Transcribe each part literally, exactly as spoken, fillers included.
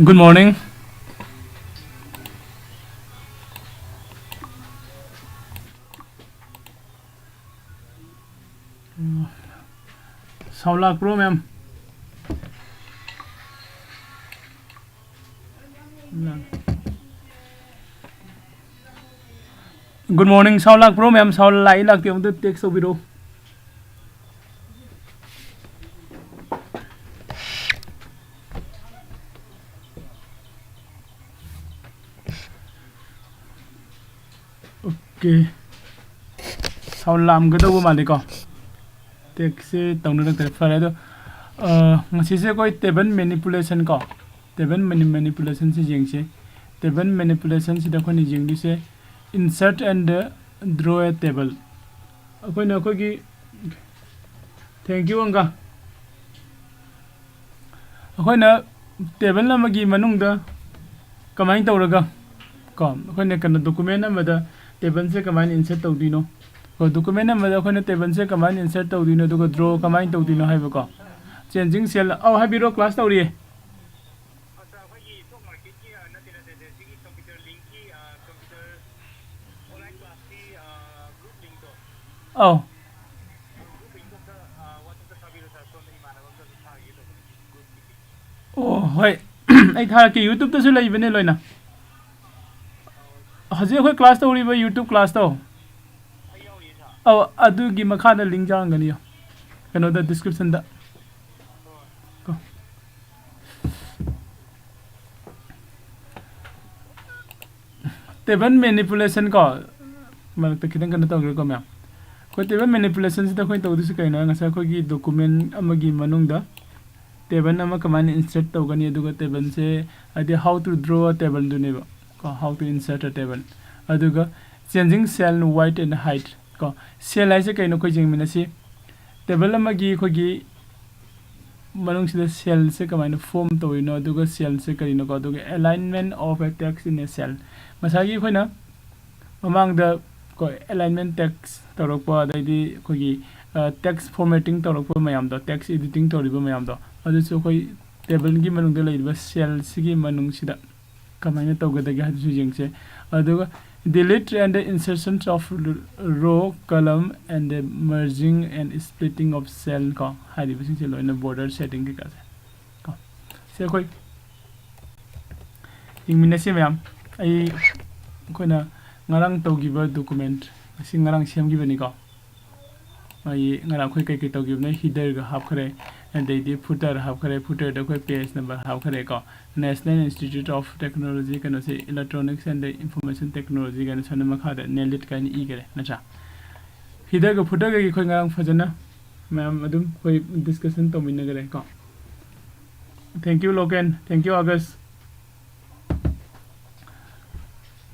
Good morning. Sound ꯂꯥꯛꯄ꯭ꯔꯣ, ma'am? Good morning. Sound ꯂꯥꯛꯄ꯭ꯔꯣ, ma'am? Sound ꯂꯥꯛꯏ ꯂꯥꯛꯇꯦ ꯑꯃꯨꯛꯇ text ꯇꯧꯕꯤꯔꯛꯑꯣ꯫ Okay. Sound ꯂꯥꯛꯑꯝꯒꯗꯧꯕ ꯃꯥꯜꯂꯤꯀꯣ꯫ Text ꯁꯦ ꯇꯧꯅꯔꯛꯇ꯭ꯔꯦ꯫ ꯐꯔꯦ, ꯑꯗꯣ, ꯑ, ꯉꯁꯤꯁꯦ ꯑꯩꯈꯣꯏ table manipulation ꯀꯣ, table mani-, manipulation ꯁꯦ ꯌꯦꯡꯁꯦ꯫ Table manipulation ꯁꯤꯗ ꯑꯩꯈꯣꯏꯅ ꯌꯦꯡꯗꯣꯏꯁꯦ insert and draw a table꯫ ꯑꯩꯈꯣꯏꯅ ꯑꯩꯈꯣꯏꯒꯤ, thank you, ꯑꯪꯀ꯫ ꯑꯩꯈꯣꯏꯅ table ꯑꯃꯒꯤ ꯃꯅꯨꯡꯗ ꯀꯃꯥꯏꯅ ꯇꯧꯔꯒ, ꯀꯣ, ꯑꯩꯈꯣꯏꯅ ꯀꯩꯅꯣ, document ꯑꯃꯗ table ꯁꯦ ꯀꯃꯥꯏꯅ insert ꯇꯧꯗꯣꯏꯅꯣ? ꯀꯣ, document ꯑꯃꯗ ꯑꯩꯈꯣꯏꯅ table ꯁꯦ ꯀꯃꯥꯏꯅ insert ꯇꯧꯗꯣꯏꯅꯣ, ꯑꯗꯨꯒ draw ꯀꯃꯥꯏꯅ ꯇꯧꯗꯣꯏꯅꯣ ꯍꯥꯏꯕꯀꯣ꯫ Changing cell, ꯑꯧ, ꯍꯥꯏꯕꯤꯔꯣ, class ꯇꯧꯔꯤꯌꯦ꯫ ꯑꯧ꯫ ꯑꯣ, ꯍꯣꯏ꯫ ꯑꯩ ꯊꯥꯔꯛꯀꯦ, YouTube ꯇꯁꯨ ꯂꯩꯕꯅꯦ ꯂꯣꯏꯅ꯫ ꯍꯧꯖꯤꯛ ꯑꯩꯈꯣꯏ class ꯇꯧꯔꯤꯕ YouTube class ꯇꯣ꯫ ꯑꯧ, ꯑꯗꯨꯒꯤ ꯃꯈꯥꯗ link ꯌꯥꯎꯔꯝꯒꯅꯤ꯫ ꯀꯩꯅꯣꯗ, description ꯗ꯫ ꯀꯣ꯫ Table manipulation ꯀꯣ, ꯃꯔꯛꯇ ꯈꯤꯇꯪ ꯀꯩꯅꯣ ꯇꯧꯈ꯭ꯔꯦꯀꯣ, ꯃꯌꯥꯝ꯫ ꯑꯩꯈꯣꯏ table manipulation ꯁꯤꯗ ꯑꯩꯈꯣꯏꯅ ꯇꯧꯗꯣꯏꯁꯤ ꯀꯩꯅꯣ? ꯉꯁꯥꯏ ꯑꯩꯈꯣꯏꯒꯤ document ꯑꯃꯒꯤ ꯃꯅꯨꯡꯗ table ꯑꯃ ꯀꯃꯥꯏꯅ insert ꯇꯧꯒꯅꯤ, ꯑꯗꯨꯒ table ꯁꯦ, ꯍꯥꯏꯗꯤ, how to draw a table ꯗꯨꯅꯦꯕ ꯀꯣ, how to insert a table꯫ ꯑꯗꯨꯒ changing cell weight and height ꯀꯣ, cell ꯍꯥꯏꯁꯦ ꯀꯩꯅꯣ? ꯑꯩꯈꯣꯏ ꯌꯦꯡꯃꯤꯟꯅꯁꯤ꯫ Table ꯑꯃꯒꯤ ꯑꯩꯈꯣꯏꯒꯤ ꯃꯅꯨꯡꯁꯤꯗ cell ꯁꯦ ꯀꯃꯥꯏꯅ form ꯇꯧꯔꯤꯅꯣ, ꯑꯗꯨꯒ cell ꯁꯦ ꯀꯔꯤꯅꯣꯀꯣ, ꯑꯗꯨꯒ alignment of a text in a cell꯫ ꯉꯁꯥꯏꯒꯤ ꯑꯩꯈꯣꯏꯅ ꯃꯃꯥꯡꯗ ꯀꯣ, alignment text ꯇꯧꯔꯛꯄ, ꯑꯗꯩꯗꯤ ꯑꯩꯈꯣꯏꯒꯤ, ꯑ, text formatting ꯇꯧꯔꯛꯄ ꯃꯌꯥꯝꯗꯣ, text editing ꯇꯧꯔꯤꯕ ꯃꯌꯥꯝꯗꯣ, ꯑꯗꯨꯁꯨ ꯑꯩꯈꯣꯏ ꯇꯦꯕꯜꯒꯤ ꯃꯅꯨꯡꯗ ꯂꯩꯔꯤꯕ ꯁꯦꯜꯁꯤꯒꯤ ꯃꯅꯨꯡꯁꯤꯗ ꯀꯃꯥꯏꯅ ꯇꯧꯒꯗꯒꯦ ꯍꯥꯏꯕꯗꯨꯁꯨ ꯌꯦꯡꯁꯦ꯫ ꯑꯗꯨꯒ delete and the insertion of row, column and the merging and splitting of cell ꯀꯣ, ꯍꯥꯏꯔꯤꯕꯁꯤꯡꯁꯦ ꯂꯣꯏꯅ border setting ꯀꯩꯀꯥꯁꯦ ꯀꯣ꯫ ꯁꯤ ꯑꯩꯈꯣꯏ ꯌꯦꯡꯃꯤꯟꯅꯁꯤ ꯃꯌꯥꯝ꯫ ꯑꯩ ꯑꯩꯈꯣꯏꯅ ꯉꯔꯥꯡ ꯇꯧꯈꯤꯕ document ꯑꯁꯤ ꯉꯔꯥꯡ ꯁꯦꯝꯈꯤꯕꯅꯤꯀꯣ꯫ ꯑꯩ ꯉꯔꯥꯡ ꯑꯩꯈꯣꯏ ꯀꯩꯀꯩ ꯇꯧꯈꯤꯕꯅꯣ, headerꯒ ꯍꯥꯞꯈ꯭ꯔꯦ, ꯑꯗꯩꯗꯤ footer ꯍꯥꯞꯈ꯭ꯔꯦ, footerꯗ ꯑꯩꯈꯣꯏ page number ꯍꯥꯞꯈ꯭ꯔꯦꯀꯣ꯫ National Institute of Technology ꯀꯩꯅꯣꯁꯦ, Electronics and Information Technology ꯀꯥꯏꯅ ꯁꯣꯝꯗ ꯃꯈꯥꯗ NELIT ꯀꯥꯏꯅ ꯏꯈꯔꯦ ꯅꯠꯇ꯭ꯔꯥ? Headerꯒ footerꯒꯒꯤ ꯑꯩꯈꯣꯏ ꯉꯔꯥꯡ ꯐꯖꯅ ꯃꯌꯥꯝ ꯑꯗꯨꯝ ꯑꯩꯈꯣꯏ discussion ꯇꯧꯃꯤꯟꯅꯈ꯭ꯔꯦ ꯀꯣ꯫ Thank you, Loken. Thank you, August.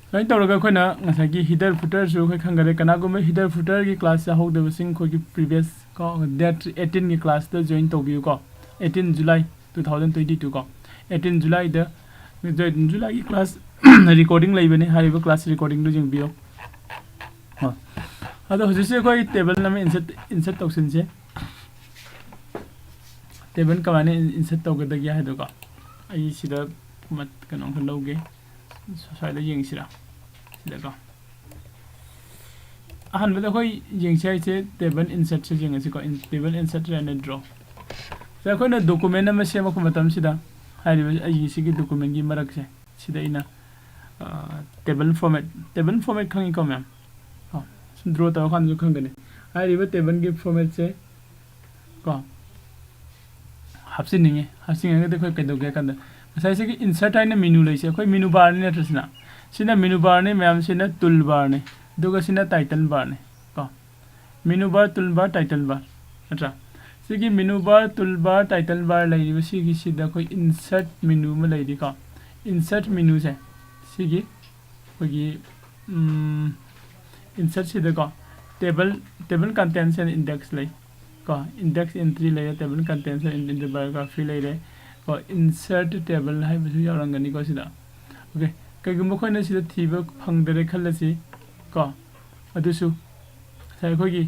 ꯁꯨꯃꯥꯏꯅ ꯇꯧꯔꯒ ꯑꯩꯈꯣꯏꯅ ꯉꯁꯥꯏꯒꯤ header footerꯁꯨ ꯑꯩꯈꯣꯏ ꯈꯪꯈꯔꯦ꯫ ꯀꯅꯥꯒꯨꯝꯕ header footerꯒꯤ class ꯌꯥꯍꯧꯗꯕꯁꯤꯡ ꯑꯩꯈꯣꯏꯒꯤ previous ꯀꯣ, date eighteenꯒꯤ classꯇ join ꯇꯧꯕꯤꯌꯨꯀꯣ꯫ Eighteen July two thousand twenty two ꯀꯣ꯫ Eighteen Julyꯗ, eighteen Julyꯒꯤ class recording ꯂꯩꯕꯅꯤ꯫ ꯍꯥꯏꯔꯤꯕ class recordingꯗꯨ ꯌꯦꯡꯕꯤꯌꯨ꯫ ꯑꯣ꯫ ꯑꯗꯣ ꯍꯧꯖꯤꯛꯁꯦ ꯑꯩꯈꯣꯏ table ꯑꯃ insert, insert ꯇꯧꯁꯤꯟꯁꯦ꯫ Table ꯀꯃꯥꯏꯅ in-, insert ꯇꯧꯒꯗꯒꯦ ꯍꯥꯏꯗꯣꯀꯣ꯫ ꯑꯩ ꯁꯤꯗ ꯃꯠ-, ꯀꯩꯅꯣꯝꯈꯛ ꯂꯧꯒꯦ꯫ ꯁ꯭ꯋꯥꯏꯗ ꯌꯦꯡꯁꯤꯔꯥ? ꯁꯤꯗꯀꯣ꯫ ꯑꯍꯥꯟꯕꯗ ꯑꯩꯈꯣꯏ ꯌꯦꯡꯁꯤ ꯍꯥꯏꯁꯦ table insertꯁꯦ ꯌꯦꯡꯉꯁꯤꯀꯣ꯫ In-, table insert and draw꯫ ꯁꯤꯗ ꯑꯩꯈꯣꯏꯅ document ꯑꯃ ꯁꯦꯝꯃꯛꯄ ꯃꯇꯝꯁꯤꯗ ꯍꯥꯏꯔꯤꯕ ꯑꯩꯒꯤ ꯁꯤꯒꯤ documentꯀꯤ ꯃꯔꯛꯁꯦ ꯁꯤꯗ ꯑꯩꯅ, ꯑ, table format, table format ꯈꯪꯉꯤꯀꯣ ꯃꯌꯥꯝ? ꯑ, ꯁꯨꯝ draw ꯇꯧꯔꯀꯥꯟꯗꯁꯨ ꯈꯪꯒꯅꯤ꯫ ꯍꯥꯏꯔꯤꯕ tableꯒꯤ formatꯁꯦ ꯀꯣ ꯍꯥꯞꯆꯤꯟꯅꯤꯡꯉꯤ꯫ ꯍꯥꯞꯆꯤꯟꯅꯤꯡꯉꯒꯗꯤ ꯑꯩꯈꯣꯏ ꯀꯩꯗꯧꯒꯦ ꯍꯥꯏ ꯀꯥꯟꯗ ꯉꯁꯥꯏ ꯁꯤꯒꯤ insert ꯍꯥꯏꯅ menu ꯂꯩꯁꯦ, ꯑꯩꯈꯣꯏ menu barꯅꯤ ꯅꯠꯇ꯭ꯔꯥ ꯁꯤꯅ? ꯁꯤꯅ menu barꯅꯤ, ꯃꯌꯥꯝꯁꯤꯅ tool barꯅꯤ, ꯑꯗꯨꯒ ꯁꯤꯅ title barꯅꯤ ꯀꯣ꯫ Menu bar, tool bar, title bar ꯅꯠꯇ꯭ꯔꯥ? ꯁꯤꯒꯤ menu bar, tool bar, title bar ꯂꯩꯔꯤꯕ ꯁꯤꯒꯤꯁꯤꯗ ꯑꯩꯈꯣꯏ insert menu ꯑꯃ ꯂꯩꯔꯤꯀꯣ꯫ Insert menuꯁꯦ ꯁꯤꯒꯤ ꯑꯩꯈꯣꯏꯒꯤ, ꯎꯝ, insertꯁꯤꯗꯀꯣ table, table contents and index ꯂꯩ ꯀꯣ꯫ Index entry ꯂꯩꯔꯦ, table contents and index biography ꯂꯩꯔꯦ ꯀꯣ꯫ Insert table ꯍꯥꯏꯕꯁꯨ ꯌꯥꯎꯔꯝꯒꯅꯤꯀꯣ ꯁꯤꯗ꯫ Okay, ꯀꯩꯒꯨꯝꯕ ꯑꯩꯈꯣꯏꯅ ꯁꯤꯗ ꯊꯤꯕ ꯐꯪꯗꯔꯦ ꯈꯜꯂꯁꯤ ꯀꯣ꯫ ꯑꯗꯨꯁꯨ ꯉꯁꯥꯏ ꯑꯩꯈꯣꯏꯒꯤ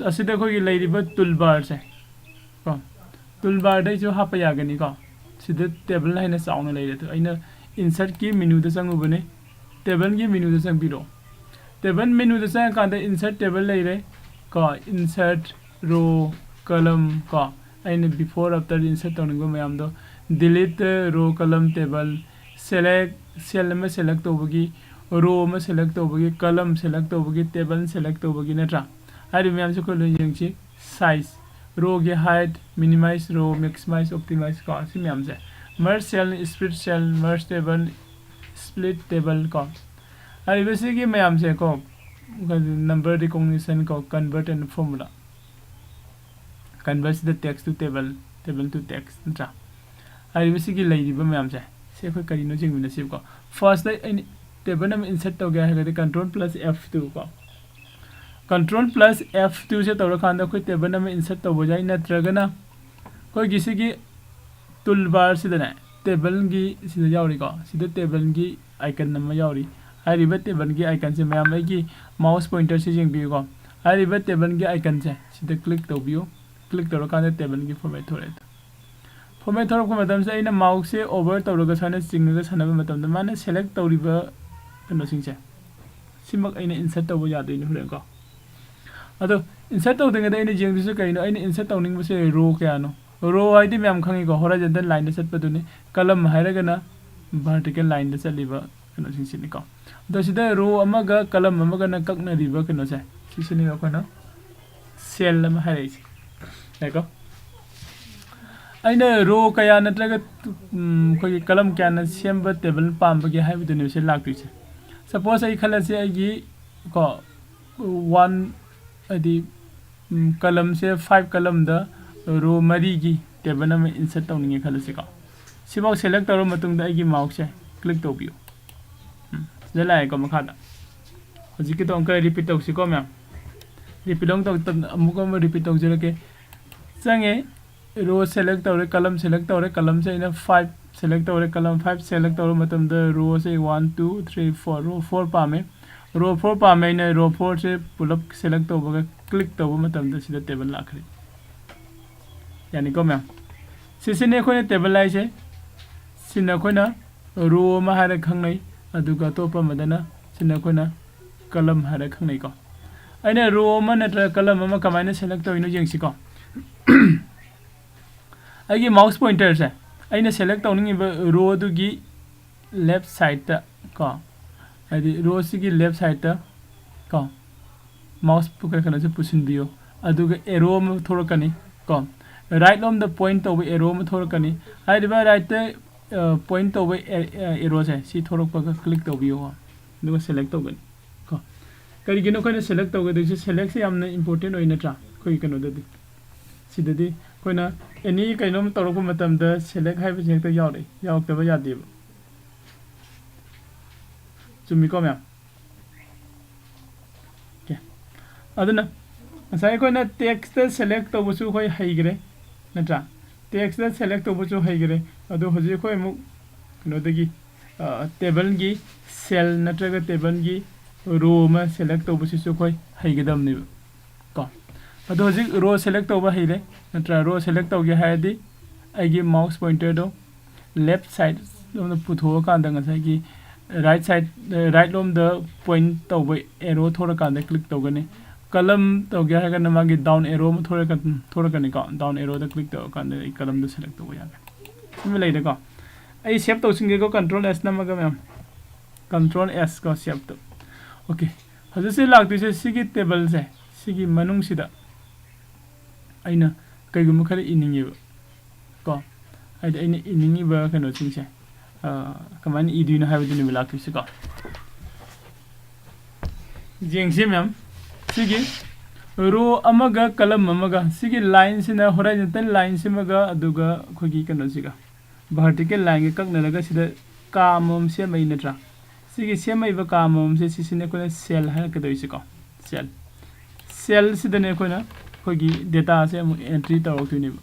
ꯑꯁꯤꯗ ꯑꯩꯈꯣꯏꯒꯤ ꯂꯩꯔꯤꯕ tool barꯁꯦ ꯀꯣ, Toolbarꯗꯩꯁꯨ ꯍꯥꯞꯄ ꯌꯥꯒꯅꯤꯀꯣ꯫ ꯁꯤꯗ table ꯍꯥꯏꯅ ꯆꯥꯎꯅ ꯂꯩꯔꯦ꯫ ꯑꯗꯣ ꯑꯩꯅ insertꯀꯤ menuꯗ ꯆꯪꯉꯨꯕꯅꯦ꯫ Tableꯒꯤ menuꯗ ꯆꯪꯕꯤꯔꯣ꯫ Table menuꯗ ꯆꯪꯉꯀꯥꯟꯗ insert table ꯂꯩꯔꯦ ꯀꯣ꯫ Insert row, column ꯀꯣ꯫ ꯑꯩꯅ before, after insert ꯇꯧꯅꯤꯡꯕ ꯃꯌꯥꯝꯗꯣ, delete row, column, table, select, cell ꯑꯃ select ꯇꯧꯕꯒꯤ, row ꯑꯃ select ꯇꯧꯕꯒꯤ, column select ꯇꯧꯕꯒꯤ, table select ꯇꯧꯕꯒꯤ, ꯅꯠꯇ꯭ꯔꯥ? ꯍꯥꯏꯔꯤꯕ ꯃꯌꯥꯝꯁꯦ ꯑꯩꯈꯣꯏ ꯂꯣꯏ ꯌꯦꯡꯁꯤ꯫ Size, rowꯒꯤ height, minimize row, maximize, optimize ꯀꯣ, ꯁꯤ ꯃꯌꯥꯝꯁꯦ꯫ Merge cell, split cell, merge table, split table ꯀꯣ꯫ ꯍꯥꯏꯔꯤꯕꯁꯤꯒꯤ ꯃꯌꯥꯝꯁꯦ ꯀꯣ, number recognition ꯀꯣ, convert and formula꯫ Convert ꯁꯤꯗ text to table, table to text ꯅꯠꯇ꯭ꯔꯥ? ꯍꯥꯏꯔꯤꯕꯁꯤꯒꯤ ꯂꯩꯔꯤꯕ ꯃꯌꯥꯝꯁꯦ, ꯁꯤ ꯑꯩꯈꯣꯏ ꯀꯔꯤꯅꯣ ꯌꯦꯡꯃꯤꯟꯅꯁꯤꯕꯀꯣ꯫ Firstꯇ ꯑꯩꯅ table ꯑꯃ insert ꯇꯧꯒꯦ ꯍꯥꯏꯔꯒꯗꯤ control plus F two ꯀꯣ꯫ Control plus F twoꯁꯦ ꯇꯧꯔꯀꯥꯟꯗ ꯑꯩꯈꯣꯏ table ꯑꯃ insert ꯇꯧꯕ ꯌꯥꯏ, ꯅꯠꯇ꯭ꯔꯒꯅ ꯑꯩꯈꯣꯏꯒꯤ ꯁꯤꯒꯤ toolbarꯁꯤꯗꯅꯦ, tableꯒꯤ ꯁꯤꯗ ꯌꯥꯎꯔꯤꯀꯣ, ꯁꯤꯗ tableꯒꯤ icon ꯑꯃ ꯌꯥꯎꯔꯤ꯫ ꯍꯥꯏꯔꯤꯕ tableꯒꯤ iconꯁꯦ ꯃꯌꯥꯝ ꯑꯩꯒꯤ mouse pointerꯁꯦ ꯌꯦꯡꯕꯤꯌꯨꯀꯣ꯫ ꯍꯥꯏꯔꯤꯕ tableꯒꯤ iconꯁꯦ ꯁꯤꯗ click ꯇꯧꯕꯤꯌꯨ꯫ Click ꯇꯧꯔꯀꯥꯟꯗ tableꯒꯤ format ꯊꯣꯔꯛꯑꯦ꯫ Format ꯊꯣꯔꯛꯄ ꯃꯇꯝꯁꯤꯗ ꯑꯩꯅ mouseꯁꯦ hover ꯇꯧꯔꯒ ꯁꯨꯃꯥꯏꯅ ꯆꯤꯡꯉꯒ ꯁꯥꯟꯅꯕ ꯃꯇꯝꯗ ꯃꯥꯅ select ꯇꯧꯔꯤꯕ ꯀꯩꯅꯣꯁꯤꯡꯁꯦ ꯁꯤꯃꯛ ꯑꯩꯅ insert ꯇꯧꯕ ꯌꯥꯗꯣꯏꯅꯤ ꯍꯣꯔꯦꯟꯀꯣ꯫ ꯑꯗꯣ insert ꯇꯧꯗ꯭ꯔꯤꯉꯩꯗ ꯑꯩꯅ ꯌꯦꯡꯗꯣꯏꯁꯦ ꯀꯩꯅꯣ? ꯑꯩꯅ insert ꯇꯧꯅꯤꯡꯕꯁꯦ row ꯀꯌꯥꯅꯣ? Row ꯍꯥꯏꯗꯤ ꯃꯌꯥꯝ ꯈꯪꯉꯤꯀꯣ, horizontal lineꯗ ꯆꯠꯄꯗꯨꯅꯤ꯫ Column ꯍꯥꯏꯔꯒꯅ vertical lineꯗ ꯆꯠꯂꯤꯕ ꯀꯩꯅꯣꯁꯤꯡꯁꯤꯅꯤꯀꯣ꯫ ꯑꯗꯣ ꯁꯤꯗ row ꯑꯃꯒ column ꯑꯃꯒꯅ ꯀꯛꯅꯔꯤꯕ ꯀꯩꯅꯣꯁꯦ, ꯁꯤꯁꯤꯅꯦꯕ ꯑꯩꯈꯣꯏꯅ cell ꯑꯃ ꯍꯥꯏꯔꯛꯏꯁꯦ꯫ ꯌꯥꯏꯀꯣ? ꯑꯩꯅ row ꯀꯌꯥ ꯅꯠꯇ꯭ꯔꯒ, ꯎꯝ, ꯑꯩꯈꯣꯏꯒꯤ column ꯀꯌꯥꯅ ꯁꯦꯝꯕ table ꯄꯥꯝꯕꯒꯦ ꯍꯥꯏꯕꯗꯨꯅꯦꯕ ꯁꯤ ꯂꯥꯛꯇꯣꯏꯁꯦ꯫ Suppose ꯑꯩ ꯈꯜꯂꯁꯤ ꯑꯩꯒꯤ ꯀꯣ, one, ꯍꯥꯏꯗꯤ, ꯎꯝ, columnꯁꯦ five columnꯗ row ꯃꯔꯤꯒꯤ table ꯑꯃ insert ꯇꯧꯅꯤꯡꯉꯦ ꯈꯜꯂꯁꯤꯀꯣ꯫ ꯁꯤꯐꯥꯎ select ꯇꯧꯔ ꯃꯇꯨꯡꯗ ꯑꯩꯒꯤ mouseꯁꯦ click ꯇꯧꯕꯤꯌꯨ꯫ ꯎꯝ, ꯁꯤꯗ ꯂꯥꯛꯑꯦꯀꯣ ꯃꯈꯥꯗ꯫ ꯍꯧꯖꯤꯛꯀꯤꯗꯣ ꯑꯃꯨꯛꯀ repeat ꯇꯧꯁꯤꯀꯣ ꯃꯌꯥꯝ꯫ Repeat ꯑꯃꯨꯛ ꯇꯧ-, ꯇꯧ-, ꯑꯃꯨꯛ ꯑꯃ repeat ꯇꯧꯖꯔꯛꯀꯦ꯫ ꯆꯪꯉꯦ, row select ꯇꯧꯔꯦ, column select ꯇꯧꯔꯦ, columnꯁꯦ ꯑꯩꯅ five select ꯇꯧꯔꯦ, column five select ꯇꯧꯔ ꯃꯇꯝꯗ rowꯁꯦ one, two, three, four, row four ꯄꯥꯝꯃꯦ꯫ Row four ꯄꯥꯝꯃꯦ, ꯑꯩꯅ row fourꯁꯦ ꯄꯨꯂꯞ select ꯇꯧꯕꯒ click ꯇꯧꯕ ꯃꯇꯝꯗ ꯁꯤꯗ table ꯂꯥꯛꯈ꯭ꯔꯦ꯫ ꯌꯥꯅꯤꯀꯣ ꯃꯌꯥꯝ? ꯁꯤꯁꯤꯅꯦ ꯑꯩꯈꯣꯏꯅ ꯇꯦꯕꯜ ꯍꯥꯏꯁꯦ꯫ ꯁꯤꯅ ꯑꯩꯈꯣꯏꯅ ꯔꯣ ꯑꯃ ꯍꯥꯏꯔ ꯈꯪꯅꯩ, ꯑꯗꯨꯒ ꯑꯇꯣꯞꯄ ꯑꯃꯗꯅ ꯁꯤꯅ ꯑꯩꯈꯣꯏꯅ ꯀꯂꯝ ꯍꯥꯏꯔ ꯈꯪꯅꯩꯀꯣ꯫ ꯑꯩꯅ ꯔꯣ ꯑꯃ ꯅꯠꯇ꯭ꯔꯒ ꯀꯂꯝ ꯑꯃ ꯀꯃꯥꯏꯅ ꯁꯦꯂꯦꯛ ꯇꯧꯔꯤꯅꯣ ꯌꯦꯡꯁꯤꯀꯣ꯫ ꯑꯩꯒꯤ ꯃꯥꯎꯁ ꯄꯣꯏꯟꯇꯔꯁꯦ ꯑꯩꯅ ꯁꯦꯂꯦꯛ ꯇꯧꯅꯤꯡꯉꯤꯕ ꯔꯣ ꯑꯗꯨꯒꯤ ꯂꯦꯐ ꯁꯥꯏꯠꯇ ꯀꯣ, ꯍꯥꯏꯗꯤ ꯔꯣꯁꯤꯒꯤ ꯂꯦꯐ ꯁꯥꯏꯠꯇ ꯀꯣ, ꯃꯥꯎꯁ ꯀꯩꯅꯣꯁꯦ ꯄꯨꯁꯤꯟꯕꯤꯌꯨ꯫ ꯑꯗꯨꯒ ꯑꯦꯔꯣ ꯑꯃ ꯊꯣꯛꯂꯛꯀꯅꯤ ꯀꯣ, ꯔꯥꯏꯠ ꯂꯣꯝꯗ ꯄꯣꯏꯟ ꯇꯧꯕ ꯑꯦꯔꯣ ꯑꯃ ꯊꯣꯛꯂꯛꯀꯅꯤ꯫ ꯍꯥꯏꯔꯤꯕ ꯔꯥꯏꯠꯇ ꯄꯣꯏꯟ ꯇꯧꯕ ꯑꯦꯔꯣꯁꯦ ꯁꯤ ꯊꯣꯛꯂꯛꯄꯒ ꯀ꯭ꯂꯤꯛ ꯇꯧꯕꯤꯌꯨ ꯀꯣ, ꯑꯗꯨꯒ ꯁꯦꯂꯦꯛ ꯇꯧꯒꯅꯤ ꯀꯣ꯫ ꯀꯔꯤꯒꯤꯅꯣ ꯑꯩꯈꯣꯏꯅ ꯁꯦꯂꯦꯛ ꯇꯧꯒꯗꯣꯏꯁꯦ? ꯁꯦꯂꯦꯛꯁꯦ ꯌꯥꯝꯅ ꯏꯝꯄꯣꯔꯇꯦꯟ ꯑꯣꯏ ꯅꯠꯇ꯭ꯔꯥ? ꯑꯩꯈꯣꯏꯒꯤ ꯀꯩꯅꯣꯗꯗꯤ, ꯁꯤꯗꯗꯤ ꯑꯩꯈꯣꯏꯅ ꯑꯦꯅꯤ ꯀꯩꯅꯣꯝ ꯇꯧꯔꯛꯄ ꯃꯇꯝꯗ ꯁꯦꯂꯦꯛ ꯍꯥꯏꯕꯁꯤ ꯍꯦꯛꯇ ꯌꯥꯎꯔꯛꯏ, ꯌꯥꯎꯔꯛꯇꯕ ꯌꯥꯗꯦꯕ꯫ ꯆꯨꯝꯃꯤꯀꯣ ꯃꯌꯥꯝ? ꯑꯣꯀꯦ꯫ ꯑꯗꯨꯅ ꯉꯁꯥꯏ ꯑꯩꯈꯣꯏꯅ ꯇꯦꯛꯁꯇ ꯁꯦꯂꯦꯛ ꯇꯧꯕꯁꯨ ꯑꯩꯈꯣꯏ ꯍꯩꯈ꯭ꯔꯦ ꯅꯠꯇ꯭ꯔꯥ? ꯇꯦꯛꯁꯇ ꯁꯦꯂꯦꯛ ꯇꯧꯕꯁꯨ ꯍꯩꯈ꯭ꯔꯦ꯫ ꯑꯗꯣ ꯍꯧꯖꯤꯛ ꯑꯩꯈꯣꯏ ꯑꯃꯨꯛ ꯀꯩꯅꯣꯗꯒꯤ, ꯇꯦꯕꯜꯒꯤ ꯁꯦꯜ ꯅꯠꯇ꯭ꯔꯒ ꯇꯦꯕꯜꯒꯤ ꯔꯣ ꯑꯃ ꯁꯦꯂꯦꯛ ꯇꯧꯕꯁꯤꯁꯨ ꯑꯩꯈꯣꯏ ꯍꯩꯒꯗꯕꯅꯦꯕ ꯀꯣ꯫ ꯑꯗꯣ ꯍꯧꯖꯤꯛ ꯔꯣ ꯁꯦꯂꯦꯛ ꯇꯧꯕ ꯍꯩꯔꯦ ꯅꯠꯇ꯭ꯔꯥ? ꯔꯣ ꯁꯦꯂꯦꯛ ꯇꯧꯒꯦ ꯍꯥꯏꯔꯗꯤ ꯑꯩꯒꯤ ꯃꯥꯎꯁ ꯄꯣꯏꯟꯇꯔꯗꯣ ꯂꯦꯐ ꯁꯥꯏꯠ ꯂꯣꯝꯗ ꯄꯨꯊꯣꯛꯑꯀꯥꯟꯗ ꯉꯁꯥꯏꯒꯤ ꯔꯥꯏꯠ ꯁꯥꯏꯠ, ꯔꯥꯏꯠ ꯂꯣꯝꯗ ꯄꯣꯏꯟ ꯇꯧꯕ ꯑꯦꯔꯣ ꯊꯣꯔꯀꯥꯟꯗ ꯀ꯭ꯂꯤꯛ ꯇꯧꯒꯅꯤ꯫ ꯀꯂꯝ ꯇꯧꯒꯦ ꯍꯥꯏꯔꯒꯅ ꯃꯥꯒꯤ ꯗꯥꯎꯟ ꯑꯦꯔꯣ ꯑꯃ ꯊꯣꯔꯛꯀ-, ꯊꯣꯔꯛꯀꯅꯤꯀꯣ꯫ ꯗꯥꯎꯟ ꯑꯦꯔꯣꯗ ꯀ꯭ꯂꯤꯛ ꯇꯧꯔꯀꯥꯟꯗ ꯑꯩ ꯀꯂꯝꯗꯣ ꯁꯦꯂꯦꯛ ꯇꯧꯕ ꯌꯥꯒꯅꯤ꯫ ꯁꯤꯃ ꯂꯩꯔꯦꯀꯣ꯫ ꯑꯩ ꯁꯦꯞ ꯇꯧꯁꯤꯟꯒꯦꯀꯣ, ꯀꯟꯇ꯭ꯔꯣꯜ ꯑꯦꯁ ꯅꯝꯃꯒ ꯃꯌꯥꯝ꯫ ꯀꯟꯇ꯭ꯔꯣꯜ ꯑꯦꯁ ꯀꯣ, ꯁꯦꯞꯇꯣ꯫ ꯑꯣꯀꯦ꯫ ꯍꯧꯖꯤꯛꯁꯦ ꯂꯥꯛꯇꯣꯏꯁꯦ ꯁꯤꯒꯤ ꯇꯦꯕꯜꯁꯦ, ꯁꯤꯒꯤ ꯃꯅꯨꯡꯁꯤꯗ ꯑꯩꯅ ꯀꯩꯒꯨꯝꯕ ꯈꯔ ꯏꯅꯤꯡꯉꯦꯕ ꯀꯣ, ꯍꯥꯏꯗꯤ ꯑꯩꯅ ꯏꯅꯤꯡꯉꯤꯕ ꯀꯩꯅꯣꯁꯤꯡꯁꯦ, ꯑ, ꯀꯃꯥꯏꯅ ꯏꯗꯣꯏꯅꯣ ꯍꯥꯏꯕꯗꯨꯅꯦꯕ ꯂꯥꯛꯇꯣꯏꯁꯦꯀꯣ꯫ ꯌꯦꯡꯁꯤ ꯃꯌꯥꯝ, ꯁꯤꯒꯤ ꯔꯣ ꯑꯃꯒ ꯀꯂꯝ ꯑꯃꯒ, ꯁꯤꯒꯤ ꯂꯥꯏꯟꯁꯤꯅ ꯍꯣꯔꯥꯏꯖꯟꯇꯦꯜ ꯂꯥꯏꯟꯁꯤꯃꯒ, ꯑꯗꯨꯒ ꯑꯩꯈꯣꯏꯒꯤ ꯀꯩꯅꯣꯁꯤꯒ, ꯚꯔꯇꯤꯀꯦꯜ ꯂꯥꯏꯟꯒ ꯀꯛꯅꯔꯒ ꯁꯤꯗ ꯀꯥ ꯑꯃꯃꯝ ꯁꯦꯝꯃꯛꯏ ꯅꯠꯇ꯭ꯔꯥ? ꯁꯤꯒꯤ ꯁꯦꯝꯃꯛꯏꯕ ꯀꯥ ꯑꯃꯃꯝꯁꯦ ꯁꯤꯁꯤꯅ ꯑꯩꯈꯣꯏꯅ ꯁꯦꯜ ꯍꯥꯏꯔꯛꯀꯗꯣꯏꯁꯦꯀꯣ꯫ ꯁꯦꯜ, ꯁꯦꯜꯁꯤꯗꯅꯦ ꯑꯩꯈꯣꯏꯅ ꯑꯩꯈꯣꯏꯒꯤ ꯗꯦꯇꯥꯁꯦ ꯑꯃꯨꯛ ꯑꯦꯟꯇ꯭ꯔꯤ ꯇꯧꯔꯛꯇꯣꯏꯅꯦꯕ꯫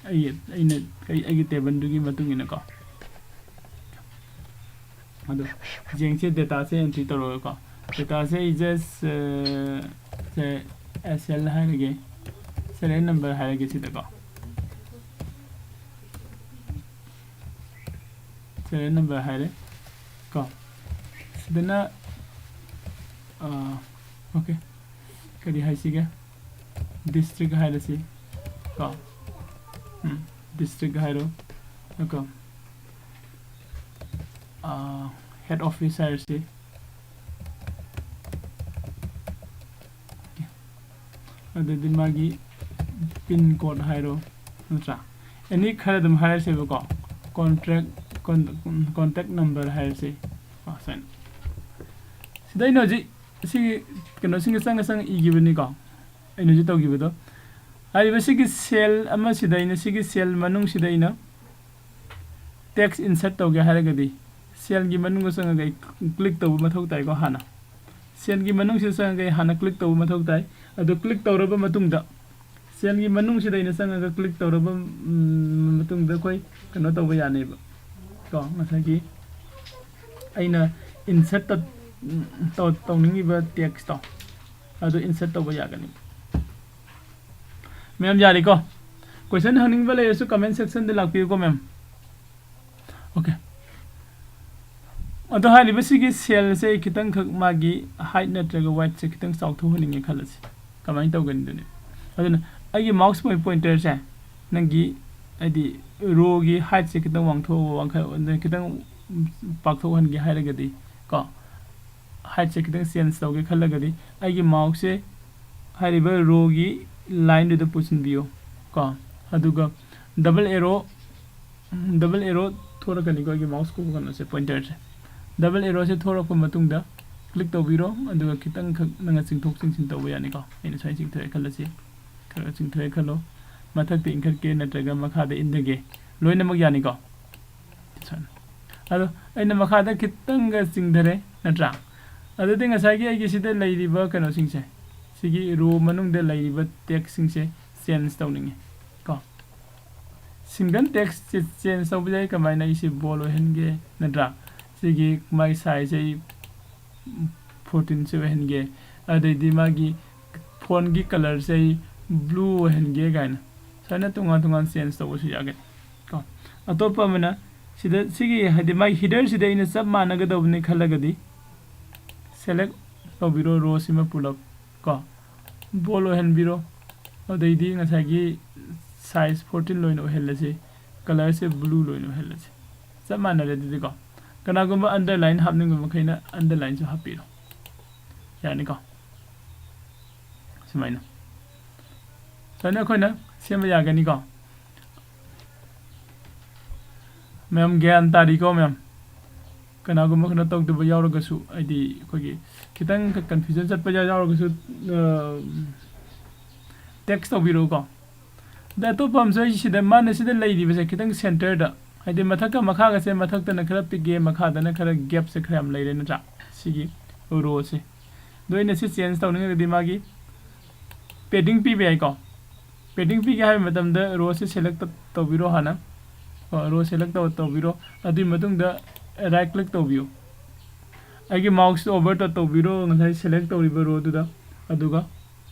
ꯑꯩ, ꯑꯩꯅ, ꯑꯩ, ꯑꯩꯒꯤ ꯇꯦꯕꯜꯗꯨꯒꯤ ꯃꯇꯨꯡ ꯏꯟꯅꯀꯣ꯫ ꯑꯗꯣ ꯌꯦꯡꯁꯦ, ꯗꯦꯇꯥꯁꯦ ꯑꯦꯟꯇ꯭ꯔꯤ ꯇꯧꯔꯒꯀꯣ꯫ ꯗꯦꯇꯥꯁꯦ ꯑꯩ ꯖꯁ, ꯑ, ꯁꯦ, ꯑꯦꯁ ꯑꯦꯜ ꯍꯥꯏꯔꯒꯦ, ꯁꯦꯔꯤꯌꯦꯜ ꯅꯝꯕꯔ ꯍꯥꯏꯔꯒꯦ ꯁꯤꯗꯀꯣ꯫ ꯍꯥꯏꯔꯦ, number ꯍꯥꯏꯔꯦ ꯀꯣ꯫ ꯁꯤꯗꯅ ꯑꯣꯀꯦ, ꯀꯔꯤ ꯍꯥꯏꯁꯤꯒꯦ? District ꯍꯥꯏꯔꯁꯤ ꯀꯣ꯫ ꯎꯝ, district ꯍꯥꯏꯔꯣ꯫ ꯑꯗꯨꯒ head office ꯍꯥꯏꯔꯁꯤ꯫ ꯑꯗꯨꯗꯤ ꯃꯥꯒꯤ pin code ꯍꯥꯏꯔꯣ, ꯅꯠꯇ꯭ꯔꯥ? Any ꯈꯔ ꯑꯗꯨꯝ ꯍꯥꯏꯔꯁꯦꯕꯀꯣ꯫ Contract, con-, contact number ꯍꯥꯏꯔꯁꯤ꯫ ꯑꯣ, ꯁꯨꯃꯥꯏꯅ꯫ ꯁꯤꯗ ꯑꯩꯅ ꯍꯧꯖꯤꯛ ꯁꯤꯒꯤ ꯀꯩꯅꯣꯁꯤꯡꯁꯦ ꯆꯪꯉ ꯆꯪꯉ ꯏꯈꯤꯕꯅꯤꯀꯣ, ꯑꯩꯅ ꯍꯧꯖꯤꯛ ꯇꯧꯈꯤꯕꯗꯣ꯫ ꯍꯥꯏꯔꯤꯕ ꯁꯤꯒꯤ cell ꯑꯃꯁꯤꯗ ꯑꯩꯅ, ꯁꯤꯒꯤ cell ꯃꯅꯨꯡꯁꯤꯗ ꯑꯩꯅ text insert ꯇꯧꯒꯦ ꯍꯥꯏꯔꯒꯗꯤ, cellꯒꯤ ꯃꯅꯨꯡꯗ ꯆꯪꯉꯒ ꯑꯩ click ꯇꯧꯕ ꯃꯊꯧ ꯇꯥꯏꯀꯣ꯫ ꯍꯥꯟꯅ cellꯒꯤ ꯃꯅꯨꯡꯁꯤꯗ ꯆꯪꯉꯒ ꯑꯩ ꯍꯥꯟꯅ click ꯇꯧꯕ ꯃꯊꯧ ꯇꯥꯏ꯫ ꯑꯗꯨ click ꯇꯧꯔꯕ ꯃꯇꯨꯡꯗ, cellꯒꯤ ꯃꯅꯨꯡꯁꯤꯗ ꯑꯩꯅ ꯆꯪꯉꯒ click ꯇꯧꯔꯕ, ꯎꯝ, ꯃꯇꯨꯡꯗ ꯑꯩꯈꯣꯏ ꯀꯩꯅꯣ ꯇꯧꯕ ꯌꯥꯅꯦꯕ ꯀꯣ꯫ ꯉꯁꯥꯏꯒꯤ ꯑꯩꯅ insert ꯇꯧ-, ꯇꯧ-, ꯇꯧꯅꯤꯡꯉꯤꯕ textꯇꯣ ꯑꯗꯨ insert ꯇꯧꯕ ꯌꯥꯒꯅꯤ꯫ ꯃꯌꯥꯝ ꯌꯥꯔꯦꯀꯣ? Question ꯍꯪꯅꯤꯡꯕ ꯂꯩꯔꯁꯨ comment sectionꯗ ꯂꯥꯛꯄꯤꯌꯨꯀꯣ, ma'am꯫ ꯑꯣꯀꯦ꯫ ꯑꯗꯣ ꯍꯥꯏꯔꯤꯕ ꯁꯤꯒꯤ cellꯁꯦ ꯑꯩ ꯈꯤꯇꯪꯈꯛ ꯃꯥꯒꯤ height ꯅꯠꯇ꯭ꯔꯒ widthꯁꯦ ꯈꯤꯇꯪ ꯆꯥꯎꯊꯣꯛꯍꯟꯅꯤꯡꯉꯦ ꯈꯜꯂꯁꯤ꯫ ꯀꯃꯥꯏꯅ ꯇꯧꯒꯅꯤ ꯑꯗꯨꯅꯤ? ꯑꯗꯨꯅ ꯑꯩꯒꯤ mouse point-, pointerꯁꯦ ꯅꯪꯒꯤ, ꯍꯥꯏꯗꯤ, rowꯒꯤ heightꯁꯦ ꯈꯤꯇꯪ ꯋꯥꯡꯊꯣꯛꯑꯒ, ꯋꯥꯡꯈꯠ-, ꯈꯤꯇꯪ ꯄꯥꯛꯊꯣꯛꯍꯟꯒꯦ ꯍꯥꯏꯔꯒꯗꯤ ꯀꯣ, heightꯁꯦ ꯈꯤꯇꯪ change ꯇꯧꯒꯦ ꯈꯜꯂꯒꯗꯤ, ꯑꯩꯒꯤ mouseꯁꯦ ꯍꯥꯏꯔꯤꯕ rowꯒꯤ lineꯗꯨꯗ ꯄꯨꯁꯤꯟꯕꯤꯌꯨ ꯀꯣ꯫ ꯑꯗꯨꯒ double arrow, double arrow ꯊꯣꯔꯛꯀꯅꯤꯀꯣ, ꯑꯩꯒꯤ mouse ꯀꯩꯅꯣꯁꯦ, pointerꯁꯦ꯫ Double arrowꯁꯦ ꯊꯣꯔꯛꯄ ꯃꯇꯨꯡꯗ click ꯇꯧꯕꯤꯔꯣ, ꯑꯗꯨꯒ ꯈꯤꯇꯪꯈꯛ ꯅꯪꯅ ꯆꯤꯡꯊꯣꯛ ꯆꯤꯡꯁꯤꯟ ꯇꯧꯕ ꯌꯥꯅꯤꯀꯣ꯫ ꯑꯩꯅ ꯁꯨꯃꯥꯏꯅ ꯆꯤꯡꯊꯣꯛꯑꯦ ꯈꯜꯂꯁꯤ, ꯈꯔ ꯆꯤꯡꯊꯣꯛꯑꯦ ꯈꯜꯂꯣ, ꯃꯊꯛꯇ ꯏꯟꯈꯠꯀꯦ ꯅꯠꯇ꯭ꯔꯒ ꯃꯈꯥꯗ ꯏꯟꯊꯒꯦ, ꯂꯣꯏꯅꯃꯛ ꯌꯥꯅꯤꯀꯣ꯫ ꯑꯗꯣ ꯑꯩꯅ ꯃꯈꯥꯗ ꯈꯤꯇꯪꯒ ꯆꯤꯡꯊꯔꯦ, ꯅꯠꯇ꯭ꯔꯥ? ꯑꯗꯨꯗꯤ ꯉꯁꯥꯏꯒꯤ ꯑꯩꯒꯤ ꯁꯤꯗ ꯂꯩꯔꯤꯕ ꯀꯩꯅꯣꯁꯤꯡꯁꯦ, ꯁꯤꯒꯤ row ꯃꯅꯨꯡꯗ ꯂꯩꯔꯤꯕ textꯁꯤꯡꯁꯦ change ꯇꯧꯅꯤꯡꯉꯤ ꯀꯣ꯫ Single textꯁꯦ change ꯇꯧꯕ ꯌꯥꯏ꯫ ꯀꯃꯥꯏꯅ? ꯑꯩꯁꯦ bold ꯑꯣꯏꯍꯟꯒꯦ, ꯅꯠꯇ꯭ꯔꯥ? ꯁꯤꯒꯤ ꯃꯥꯒꯤ size ꯑꯩ fourteenꯁꯦ ꯑꯣꯏꯍꯟꯒꯦ, ꯑꯗꯩꯗꯤ ꯃꯥꯒꯤ fontꯀꯤ colorꯁꯦ ꯑꯩ blue ꯑꯣꯏꯍꯟꯒꯦ ꯀꯥꯏꯅ ꯁꯨꯃꯥꯏꯅ ꯇꯣꯉꯥꯟ ꯇꯣꯉꯥꯟ change ꯇꯧꯕꯁꯨ ꯌꯥꯒꯅꯤ ꯀꯣ꯫ ꯑꯇꯣꯞꯄ ꯑꯃꯅ ꯁꯤꯗ ꯁꯤꯒꯤ ꯍꯥꯏꯗꯤ ꯃꯥꯒꯤ headerꯁꯤꯗ ꯑꯩꯅ ꯆꯞ ꯃꯥꯟꯅꯒꯗꯧꯕꯅꯤ ꯈꯜꯂꯒꯗꯤ select ꯇꯧꯕꯤꯔꯣ, rowꯁꯤꯃ ꯄꯨꯂꯞ ꯀꯣ, bold ꯑꯣꯏꯍꯟꯕꯤꯔꯣ꯫ ꯑꯗꯩꯗꯤ ꯉꯁꯥꯏꯒꯤ size fourteen ꯂꯣꯏꯅ ꯑꯣꯏꯍꯜꯂꯁꯤ, colorꯁꯦ blue ꯂꯣꯏꯅ ꯑꯣꯏꯍꯜꯂꯁꯤ꯫ ꯆꯞ ꯃꯥꯟꯅꯔꯦ ꯑꯗꯨꯗꯤꯀꯣ꯫ ꯀꯅꯥꯒꯨꯝꯕ underline ꯍꯥꯞꯅꯤꯡꯕ ꯃꯈꯩꯅ underlineꯁꯨ ꯍꯥꯞꯄꯤꯔꯣ, ꯌꯥꯅꯤꯀꯣ꯫ ꯁꯨꯃꯥꯏꯅ ꯁꯨꯃꯥꯏꯅ ꯑꯩꯈꯣꯏꯅ ꯁꯦꯝꯕ ꯌꯥꯒꯅꯤꯀꯣ꯫ ꯃꯌꯥꯝ ꯒ꯭ꯌꯥꯟ ꯇꯥꯔꯤꯀꯣ ꯃꯌꯥꯝ? ꯀꯅꯥꯒꯨꯝꯕ ꯀꯩꯅꯣ ꯇꯧꯗꯕ ꯌꯥꯎꯔꯒꯁꯨ, ꯍꯥꯏꯗꯤ ꯑꯩꯈꯣꯏꯒꯤ ꯈꯤꯇꯪ confusion ꯆꯠꯄ ꯌꯥꯎꯔꯒꯁꯨ, ꯑ, text ꯇꯧꯕꯤꯔꯛꯎꯀꯣ꯫ ꯑꯗ ꯑꯇꯣꯞꯄ ꯑꯃꯁꯨ, ꯑꯩ ꯁꯤꯗ, ꯃꯥꯅ ꯁꯤꯗ ꯂꯩꯔꯤꯕꯁꯦ ꯈꯤꯇꯪ centreꯗ, ꯍꯥꯏꯗꯤ ꯃꯊꯛꯀ ꯃꯈꯥꯒꯁꯦ, ꯃꯊꯛꯇꯅ ꯈꯔ ꯄꯤꯛꯑꯦ, ꯃꯈꯥꯗꯅ ꯈꯔ gapꯁꯦ ꯈꯔ ꯌꯥꯝ ꯂꯩꯔꯦ ꯅꯠꯇ꯭ꯔꯥ? ꯁꯤꯒꯤ rowꯁꯦ꯫ ꯑꯗꯣ ꯑꯩꯅ ꯁꯤ change ꯇꯧꯅꯤꯡꯉꯒꯗꯤ ꯃꯥꯒꯤ padding ꯄꯤꯕ ꯌꯥꯏꯀꯣ꯫ Padding ꯄꯤꯒꯦ ꯍꯥꯏꯕ ꯃꯇꯝꯗ rowꯁꯦ select ꯇꯧ-, ꯇꯧꯕꯤꯔꯣ ꯍꯥꯟꯅ꯫ ꯀꯣ, row select ꯇꯧ-, ꯇꯧꯕꯤꯔꯣ꯫ ꯑꯗꯨꯒꯤ ꯃꯇꯨꯡꯗ right click ꯇꯧꯕꯤꯌꯨ꯫ ꯑꯩꯒꯤ mouse over ꯇꯧ-, ꯇꯧꯕꯤꯔꯣ ꯉꯁꯥꯏ select ꯇꯧꯔꯤꯕ rowꯗꯨꯗ꯫ ꯑꯗꯨꯒ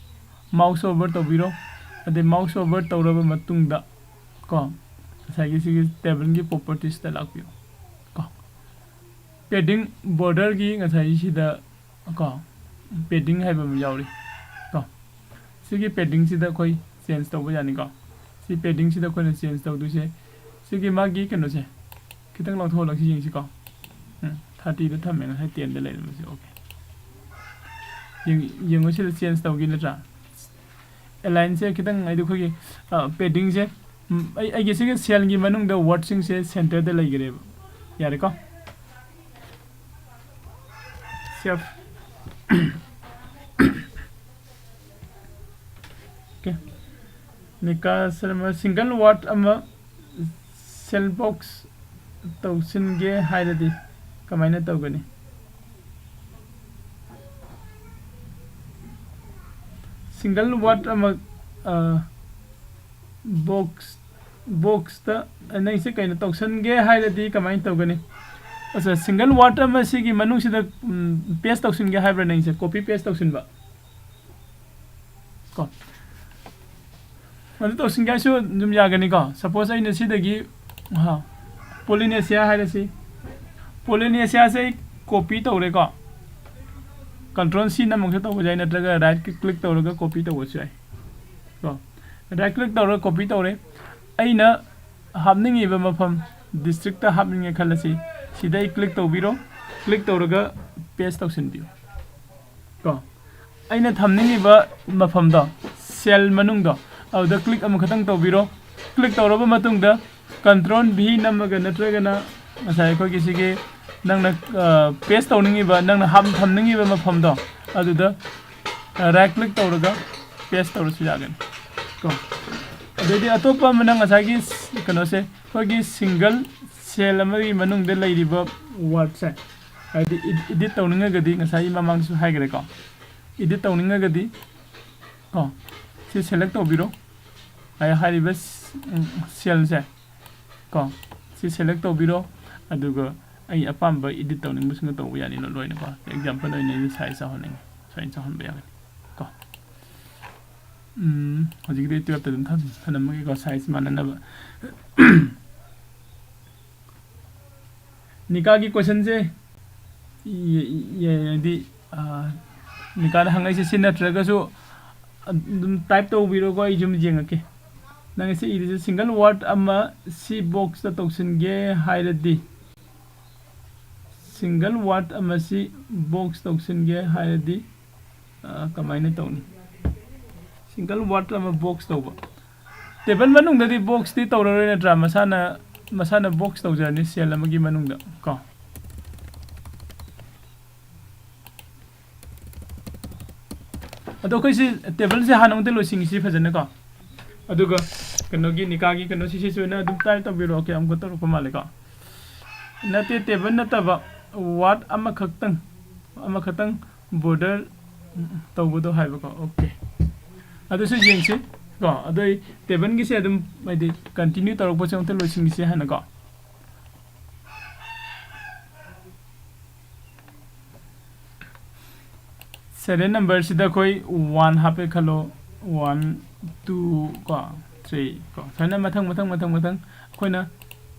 mouse over ꯇꯧꯕꯤꯔꯣ꯫ ꯑꯗꯩ mouse over ꯇꯧꯔꯕ ꯃꯇꯨꯡꯗ ꯀꯣ, ꯉꯁꯥꯏꯒꯤ ꯁꯤꯒꯤ tableꯒꯤ propertiesꯇ ꯂꯥꯛꯄꯤꯌꯨ ꯀꯣ꯫ Padding borderꯒꯤ ꯉꯁꯥꯏ ꯁꯤꯗ ꯀꯣ, padding ꯍꯥꯏꯕ ꯑꯃ ꯌꯥꯎꯔꯤ ꯀꯣ꯫ ꯁꯤꯒꯤ paddingꯁꯤꯗ ꯑꯩꯈꯣꯏ change ꯇꯧꯕ ꯌꯥꯅꯤꯀꯣ꯫ ꯁꯤ paddingꯁꯤꯗ ꯑꯩꯈꯣꯏꯅ change ꯇꯧꯗꯣꯏꯁꯦ, ꯁꯤꯒꯤ ꯃꯥꯒꯤ ꯀꯩꯅꯣꯁꯦ ꯈꯤꯇꯪ ꯂꯧꯊꯣꯛꯍꯜꯂꯒ ꯁꯤ ꯌꯦꯡꯁꯤꯀꯣ꯫ ꯎꯝ, thirtyꯗ ꯊꯝꯃꯦ, ꯉꯁꯥꯏ tenꯗ ꯂꯩꯔꯝꯕꯁꯦ꯫ Okay, ꯌꯦꯡ-, ꯌꯦꯡꯉꯨ, ꯁꯤꯗ change ꯇꯧꯈꯤ ꯅꯠꯇ꯭ꯔꯥ? Alignꯁꯦ ꯈꯤꯇꯪ, ꯍꯥꯏꯗꯤ ꯑꯩꯈꯣꯏꯒꯤ, ꯑ, paddingꯁꯦ, ꯎꯝ, ꯑꯩ, ꯑꯩꯒꯤ ꯁꯤꯒꯤ cellꯒꯤ ꯃꯅꯨꯡꯗ wordꯁꯤꯡꯁꯦ centreꯗ ꯂꯩꯈ꯭ꯔꯦꯕ꯫ ꯌꯥꯔꯦꯀꯣ? Save꯫ Okay꯫ ꯅꯤꯀꯥ Sharma, single word ꯑꯃ cell box ꯇꯧꯁꯤꯟꯒꯦ ꯍꯥꯏꯔꯗꯤ ꯀꯃꯥꯏꯅ ꯇꯧꯒꯅꯤ? Single word ꯑꯃ, ꯑ, box, boxꯇ ꯅꯪꯁꯦ ꯀꯩꯅꯣ ꯇꯧꯁꯟꯒꯦ ꯍꯥꯏꯔꯗꯤ ꯀꯃꯥꯏꯅ ꯇꯧꯒꯅꯤ? ꯑꯠꯆꯥ, single word ꯑꯃ ꯁꯤꯒꯤ ꯃꯅꯨꯡꯁꯤꯗ, ꯎꯝ, paste ꯇꯧꯁꯤꯟꯒꯦ ꯍꯥꯏꯕ꯭ꯔꯥ ꯅꯪꯁꯦ? Copy paste ꯇꯧꯁꯤꯟꯕ ꯀꯣ꯫ ꯑꯗꯨ ꯇꯧꯁꯤꯟꯒꯦ ꯍꯥꯏꯁꯨ ꯑꯗꯨꯝ ꯌꯥꯒꯅꯤꯀꯣ꯫ Suppose ꯑꯩꯅ ꯁꯤꯗꯒꯤ, ꯍꯥ, ꯄꯣꯂꯤꯅꯦꯁꯤꯌꯥ ꯍꯥꯏꯔꯁꯤ꯫ ꯄꯣꯂꯤꯅꯦꯁꯤꯌꯥꯁꯦ ꯑꯩ ꯀꯣꯄꯤ ꯇꯧꯔꯦꯀꯣ꯫ ꯀꯟꯇ꯭ꯔꯣꯜ ꯁꯤ ꯅꯝꯃꯒꯁꯨ ꯇꯧꯕꯁꯨ ꯌꯥꯏ, ꯅꯠꯇ꯭ꯔꯒ ꯔꯥꯏꯠ ꯀ꯭ꯂꯤꯛ ꯇꯧꯔꯒ ꯀꯣꯄꯤ ꯇꯧꯕꯁꯨ ꯌꯥꯏ ꯀꯣ꯫ ꯔꯥꯏꯠ ꯀ꯭ꯂꯤꯛ ꯇꯧꯔꯒ ꯀꯣꯄꯤ ꯇꯧꯔꯦ꯫ ꯑꯩꯅ ꯍꯥꯞꯅꯤꯡꯉꯤꯕ ꯃꯐꯝ, ꯗꯤꯁꯇ꯭ꯔꯤꯛꯇ ꯍꯥꯞꯅꯤꯡꯉꯦ ꯈꯜꯂꯁꯤ꯫ ꯁꯤꯗ ꯑꯩ ꯀ꯭ꯂꯤꯛ ꯇꯧꯕꯤꯔꯣ꯫ ꯀ꯭ꯂꯤꯛ ꯇꯧꯔꯒ ꯄꯦꯁ ꯇꯧꯁꯤꯟꯕꯤꯌꯨ ꯀꯣ꯫ ꯑꯩꯅ ꯊꯝꯅꯤꯡꯉꯤꯕ ꯃꯐꯝꯗꯣ, ꯁꯦꯜ ꯃꯅꯨꯡꯗꯣ, ꯑꯗꯨꯗ ꯀ꯭ꯂꯤꯛ ꯑꯃꯈꯛꯇꯪ ꯇꯧꯕꯤꯔꯣ꯫ ꯀ꯭ꯂꯤꯛ ꯇꯧꯔꯕ ꯃꯇꯨꯡꯗ ꯀꯟꯇ꯭ꯔꯣꯜ ꯚꯤ ꯅꯝꯃꯒ, ꯅꯠꯇ꯭ꯔꯒꯅ ꯉꯁꯥꯏ ꯑꯩꯈꯣꯏꯒꯤ ꯁꯤꯒꯤ ꯅꯪꯅ ꯄꯦꯁ ꯇꯧꯅꯤꯡꯉꯤꯕ, ꯅꯪꯅ ꯍꯥꯞ ꯊꯝꯅꯤꯡꯉꯤꯕ ꯃꯐꯝꯗꯣ, ꯑꯗꯨꯗ ꯔꯥꯏꯠ ꯀ꯭ꯂꯤꯛ ꯇꯧꯔꯒ ꯄꯦꯁ ꯇꯧꯔꯁꯨ ꯌꯥꯒꯅꯤ ꯀꯣ꯫ ꯑꯗꯩꯗꯤ ꯑꯇꯣꯞꯄ ꯑꯃꯅ ꯉꯁꯥꯏꯒꯤ ꯀꯩꯅꯣꯁꯦ, ꯑꯩꯈꯣꯏꯒꯤ ꯁꯤꯡꯒꯜ ꯁꯦꯜ ꯑꯃꯒꯤ ꯃꯅꯨꯡꯗ ꯂꯩꯔꯤꯕ ꯋꯥꯔꯗꯁꯦ, ꯍꯥꯏꯗꯤ ꯏꯗꯤꯠ ꯇꯧꯅꯤꯡꯉꯒꯗꯤ, ꯉꯁꯥꯏꯒꯤ ꯃꯃꯥꯡꯗꯁꯨ ꯍꯥꯏꯈ꯭ꯔꯦꯀꯣ, ꯏꯗꯤꯠ ꯇꯧꯅꯤꯡꯉꯒꯗꯤ ꯀꯣ, ꯁꯤ ꯁꯦꯂꯦꯛ ꯇꯧꯕꯤꯔꯣ꯫ ꯍꯥꯏ-, ꯍꯥꯏꯔꯤꯕ ꯁꯦꯜꯁꯦ ꯀꯣ, ꯁꯤ ꯁꯦꯂꯦꯛ ꯇꯧꯕꯤꯔꯣ꯫ ꯑꯗꯨꯒ ꯑꯩ ꯑꯄꯥꯝꯕ ꯏꯗꯤꯠ ꯇꯧꯅꯤꯡꯕꯁꯤꯡꯗꯣ ꯇꯧꯕ ꯌꯥꯅꯤ ꯂꯣꯏꯅꯀꯣ꯫ ꯑꯦꯛꯖꯥꯝꯄꯜ ꯑꯣꯏꯅ ꯑꯩꯅ ꯁꯥꯏꯖ ꯆꯥꯎꯍꯟꯅꯤꯡꯉꯤ, ꯁꯨꯃꯥꯏꯅ ꯆꯥꯎꯍꯟꯕ ꯌꯥꯒꯅꯤ ꯀꯣ꯫ ꯎꯝ, ꯍꯧꯖꯤꯛꯀꯤꯗꯤ ꯇꯨꯌꯦꯜꯞꯇ ꯑꯗꯨꯝ ꯊꯝ-, ꯊꯝꯂꯝꯃꯒꯦꯀꯣ, ꯁꯥꯏꯖ ꯃꯥꯟꯅꯅꯕ꯫ ꯅꯤꯀꯥꯒꯤ ꯀꯣꯏꯁꯟꯁꯦ, ꯏ-, ꯏ-, ꯍꯥꯏꯗꯤ, ꯑ, ꯅꯤꯀꯥꯅ ꯍꯪꯉꯛꯏꯁꯦ ꯁꯤ ꯅꯠꯇ꯭ꯔꯒꯁꯨ ꯑꯗꯨꯝ ꯇꯥꯏꯞ ꯇꯧꯕꯤꯔꯣꯀꯣ, ꯑꯩ ꯁꯨꯝ ꯌꯦꯡꯉꯛꯀꯦ꯫ ꯅꯪ ꯁꯤ ꯏꯔꯤꯁꯦ ꯁꯤꯡꯒꯜ ꯋꯥꯔꯗ ꯑꯃ ꯁꯤ ꯕꯣꯛꯁꯇ ꯇꯧꯁꯤꯟꯒꯦ ꯍꯥꯏꯔꯗꯤ, ꯁꯤꯡꯒꯜ ꯋꯥꯔꯗ ꯑꯃ ꯁꯤ ꯕꯣꯛꯁ ꯇꯧꯁꯤꯟꯒꯦ ꯍꯥꯏꯔꯗꯤ, ꯑ, ꯀꯃꯥꯏꯅ ꯇꯧꯅꯤ? ꯁꯤꯡꯒꯜ ꯋꯥꯔꯗ ꯑꯃ ꯕꯣꯛꯁ ꯇꯧꯕ꯫ ꯇꯦꯕꯜ ꯃꯅꯨꯡꯗꯗꯤ ꯕꯣꯛꯁꯇꯤ ꯇꯧꯔꯔꯣꯏ ꯅꯠꯇ꯭ꯔꯥ? ꯃꯁꯥꯅ, ꯃꯁꯥꯅ ꯕꯣꯛꯁ ꯇꯧꯖꯔꯅꯤ ꯁꯦꯜ ꯑꯃꯒꯤ ꯃꯅꯨꯡꯗ ꯀꯣ꯫ ꯑꯗꯣ ꯑꯩꯈꯣꯏꯁꯤ ꯇꯦꯕꯜꯁꯦ ꯍꯥꯟꯅ ꯑꯃꯨꯛꯇ ꯂꯣꯏꯁꯤꯟꯈꯤꯁꯤ ꯐꯖꯅꯀꯣ꯫ ꯑꯗꯨꯒ ꯀꯩꯅꯣꯒꯤ ꯅꯤꯀꯥꯒꯤ ꯀꯩꯅꯣ ꯁꯤꯁꯤꯁꯨ ꯑꯣꯏꯅ ꯑꯗꯨꯝ ꯇꯥꯏꯞ ꯇꯧꯕꯤꯔꯣ꯫ ꯑꯣꯀꯦ, ꯑꯃꯨꯛꯀ ꯇꯧꯔꯛꯄ ꯃꯥꯜꯂꯦꯀꯣ꯫ ꯅꯠꯇꯦ, ꯇꯦꯕꯜ ꯅꯠꯇꯕ, ꯋꯥꯔꯗ ꯑꯃꯈꯛꯇꯪ, ꯑꯃꯈꯛꯇꯪ ꯕꯣꯔꯗꯔ ꯇꯧꯕꯗꯣ ꯍꯥꯏꯕꯀꯣ꯫ ꯑꯣꯀꯦ, ꯑꯗꯨꯁꯨ ꯌꯦꯡꯁꯤ ꯀꯣ꯫ ꯑꯗꯣ ꯑꯩ ꯇꯦꯕꯜꯒꯤꯁꯦ ꯑꯗꯨꯝ ꯍꯥꯏꯗꯤ ꯀꯟꯇꯤꯅ꯭ꯌꯨ ꯇꯧꯔꯛꯄꯁꯦ ꯑꯃꯨꯛꯇ ꯂꯣꯏꯁꯤꯟꯈꯤꯁꯤ ꯍꯥꯟꯅꯀꯣ꯫ ꯁꯦꯔꯤꯌꯦꯜ ꯅꯝꯕꯔꯁꯤꯗ ꯑꯩꯈꯣꯏ ꯋꯥꯟ ꯍꯥꯞꯄꯦ ꯈꯜꯂꯣ, ꯋꯥꯟ, ꯇꯨ ꯀꯣ, ꯊ꯭ꯔꯤ ꯀꯣ, ꯁꯨꯃꯥꯏꯅ ꯃꯊꯪ, ꯃꯊꯪ, ꯃꯊꯪ, ꯃꯊꯪ ꯑꯩꯈꯣꯏꯅ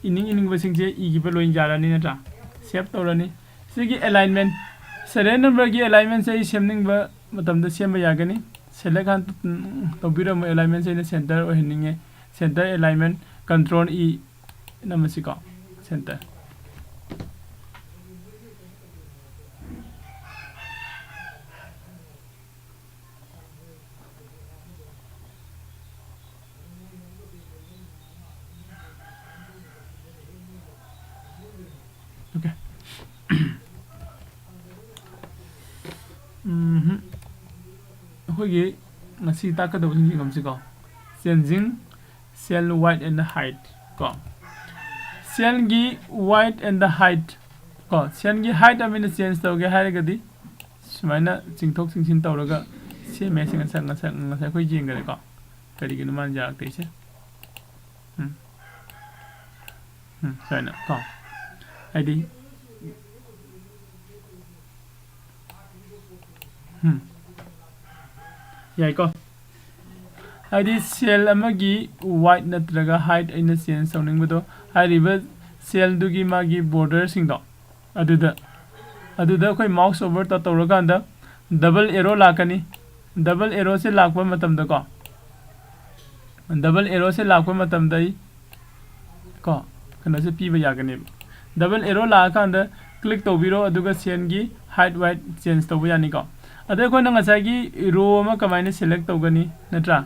ꯏꯅꯤꯡ ꯏꯅꯤꯡꯕꯁꯤꯡꯁꯦ ꯏꯈꯤꯕ ꯂꯣꯏ ꯌꯥꯔꯅꯤ ꯅꯠꯇ꯭ꯔꯥ? Save ꯇꯧꯔꯅꯤ꯫ ꯁꯤꯒꯤ alignment, serial number ꯒꯤ alignment ꯁꯦ ꯑꯩ ꯁꯦꯝꯅꯤꯡꯕ ꯃꯇꯝꯗ ꯁꯦꯝꯕ ꯌꯥꯒꯅꯤ꯫ Select ꯍꯥꯟꯅ, ꯎꯝ, ꯇꯧꯕꯤꯔꯝꯃꯣ꯫ Alignment ꯁꯦ ꯑꯩꯅ center ꯑꯣꯏꯍꯟꯅꯤꯡꯉꯦ꯫ Center alignment, control E ꯅꯝꯃꯁꯤꯀꯣ, center꯫ Okay. ꯎꯝꯍꯨꯝ꯫ ꯑꯩꯈꯣꯏꯒꯤ ꯉꯁꯤ ꯇꯥꯛꯀꯗꯕꯁꯤꯡ ꯌꯦꯡꯉꯝꯁꯤꯀꯣ꯫ Changing cell width and height ꯀꯣ꯫ Cell ꯒꯤ width and height ꯀꯣ꯫ Cell ꯒꯤ height ꯑꯃ ꯑꯩꯅ change ꯇꯧꯒꯦ ꯍꯥꯏꯔꯒꯗꯤ ꯁꯨꯃꯥꯏꯅ ꯆꯤꯡꯊꯣꯛ ꯆꯤꯡꯁꯤꯟ ꯇꯧꯔꯒ ꯁꯦꯝꯃꯦ꯫ ꯁꯤ ꯉꯁꯥꯏ, ꯉꯁꯥꯏ, ꯉꯁꯥꯏ ꯑꯩꯈꯣꯏ ꯌꯦꯡꯈꯔꯦꯀꯣ꯫ ꯀꯔꯤꯒꯤꯅꯣ ꯃꯥꯅ ꯌꯥꯔꯛꯇ꯭ꯔꯤꯁꯦ? ꯎꯝ꯫ ꯎꯝ, ꯁꯨꯃꯥꯏꯅ ꯀꯣ꯫ ꯍꯥꯏꯗꯤ, ꯎꯝ꯫ ꯌꯥꯏꯀꯣ? ꯍꯥꯏꯗꯤ cell ꯑꯃꯒꯤ width ꯅꯠꯇ꯭ꯔꯒ height ꯑꯩꯅ change ꯇꯧꯅꯤꯡꯕꯗꯣ, ꯍꯥꯏꯔꯤꯕ cell ꯗꯨꯒꯤ ꯃꯥꯒꯤ border ꯁꯤꯡꯗꯣ, ꯑꯗꯨꯗ, ꯑꯗꯨꯗ ꯑꯩꯈꯣꯏ mouse over ꯇ ꯇꯧꯔꯀꯥꯟꯗ double arrow ꯂꯥꯛꯀꯅꯤ꯫ Double arrow ꯁꯦ ꯂꯥꯛꯄ ꯃꯇꯝꯗꯀꯣ, double arrow ꯁꯦ ꯂꯥꯛꯄ ꯃꯇꯝꯗ ꯑꯩ ꯀꯣ, ꯀꯩꯅꯣꯁꯦ ꯄꯤꯕ ꯌꯥꯒꯅꯦꯕ꯫ Double arrow ꯂꯥꯛꯑꯀꯥꯟꯗ click ꯇꯧꯕꯤꯔꯣ, ꯑꯗꯨꯒ cell ꯒꯤ height width change ꯇꯧꯕ ꯌꯥꯅꯤꯀꯣ꯫ ꯑꯗ ꯑꯩꯈꯣꯏꯅ ꯉꯁꯥꯏꯒꯤ row ꯑꯃ ꯀꯃꯥꯏꯅ select ꯇꯧꯒꯅꯤ ꯅꯠꯇ꯭ꯔꯥ?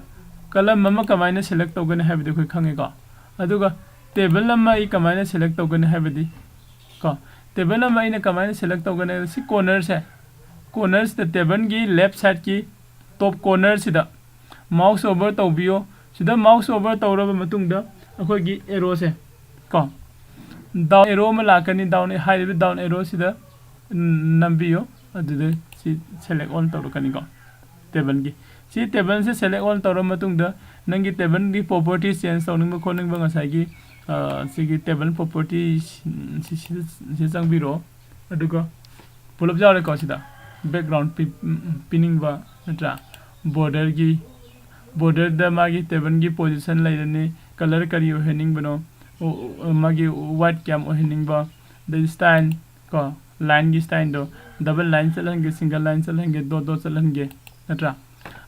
Column ꯑꯃ ꯀꯃꯥꯏꯅ select ꯇꯧꯒꯅꯤ ꯍꯥꯏꯕꯗꯤ ꯑꯩꯈꯣꯏ ꯈꯪꯉꯦꯀꯣ꯫ ꯑꯗꯨꯒ table ꯑꯃ ꯑꯩ ꯀꯃꯥꯏꯅ select ꯇꯧꯒꯅꯤ ꯍꯥꯏꯕꯗꯤ ꯀꯣ, table ꯑꯃ ꯑꯩꯅ ꯀꯃꯥꯏꯅ select ꯇꯧꯒꯅꯤ ꯍꯥꯏꯕꯗꯤ ꯁꯤ corner ꯁꯦ, corner ꯁꯤꯗ table ꯒꯤ left side ꯀꯤ top corner ꯁꯤꯗ mouse over ꯇꯧꯕꯤꯌꯣ꯫ ꯁꯤꯗ mouse over ꯇꯧꯔꯕ ꯃꯇꯨꯡꯗ ꯑꯩꯈꯣꯏꯒꯤ arrow ꯁꯦ ꯀꯣ, down arrow ꯑꯃ ꯂꯥꯛꯀꯅꯤ꯫ Down, ꯍꯥꯏꯔꯤꯕ down arrow ꯁꯤꯗ, ꯎꯝ, ꯅꯝꯕꯤꯌꯣ꯫ ꯑꯗꯨꯗ ꯁꯤ select all ꯇꯧꯔꯛꯀꯅꯤꯀꯣ, table ꯒꯤ꯫ ꯁꯤ table ꯁꯦ select all ꯇꯧꯔꯕ ꯃꯇꯨꯡꯗ ꯅꯪꯒꯤ table ꯒꯤ property change ꯇꯧꯅꯤꯡꯕ ꯈꯣꯠꯅꯤꯡꯕ ꯉꯁꯥꯏꯒꯤ, ꯑ, ꯁꯤꯒꯤ table property ꯁꯤ, ꯁꯤ, ꯁꯤꯗ, ꯁꯤꯗ ꯆꯪꯕꯤꯔꯛꯑꯣ꯫ ꯑꯗꯨꯒ ꯄꯨꯂꯞ ꯌꯥꯎꯔꯦꯀꯣ ꯁꯤꯗ꯫ Background ꯄꯤ-, ꯎꯝ, ꯎꯝ, ꯄꯤꯅꯤꯡꯕ ꯅꯠꯇ꯭ꯔꯥ? Border ꯒꯤ, border ꯗ ꯃꯥꯒꯤ table ꯒꯤ position ꯂꯩꯔꯅꯤ, color ꯀꯔꯤ ꯑꯣꯏꯍꯟꯅꯤꯡꯕꯅꯣ, ꯃꯥꯒꯤ ꯋꯥꯏꯠ ꯀꯌꯥꯝ ꯑꯣꯏꯍꯟꯅꯤꯡꯕ, ꯑꯗꯩ ꯁ꯭ꯇꯥꯏꯜ ꯀꯣ, ꯂꯥꯏꯟꯒꯤ ꯁ꯭ꯇꯥꯏꯜꯗꯣ ꯗꯕꯜ ꯂꯥꯏꯟ ꯆꯠꯍꯟꯒꯦ, ꯁꯤꯡꯒꯜ ꯂꯥꯏꯟ ꯆꯠꯍꯟꯒꯦ, ꯗꯣꯠ ꯗꯣꯠ ꯆꯠꯍꯟꯒꯦ, ꯅꯠꯇ꯭ꯔꯥ?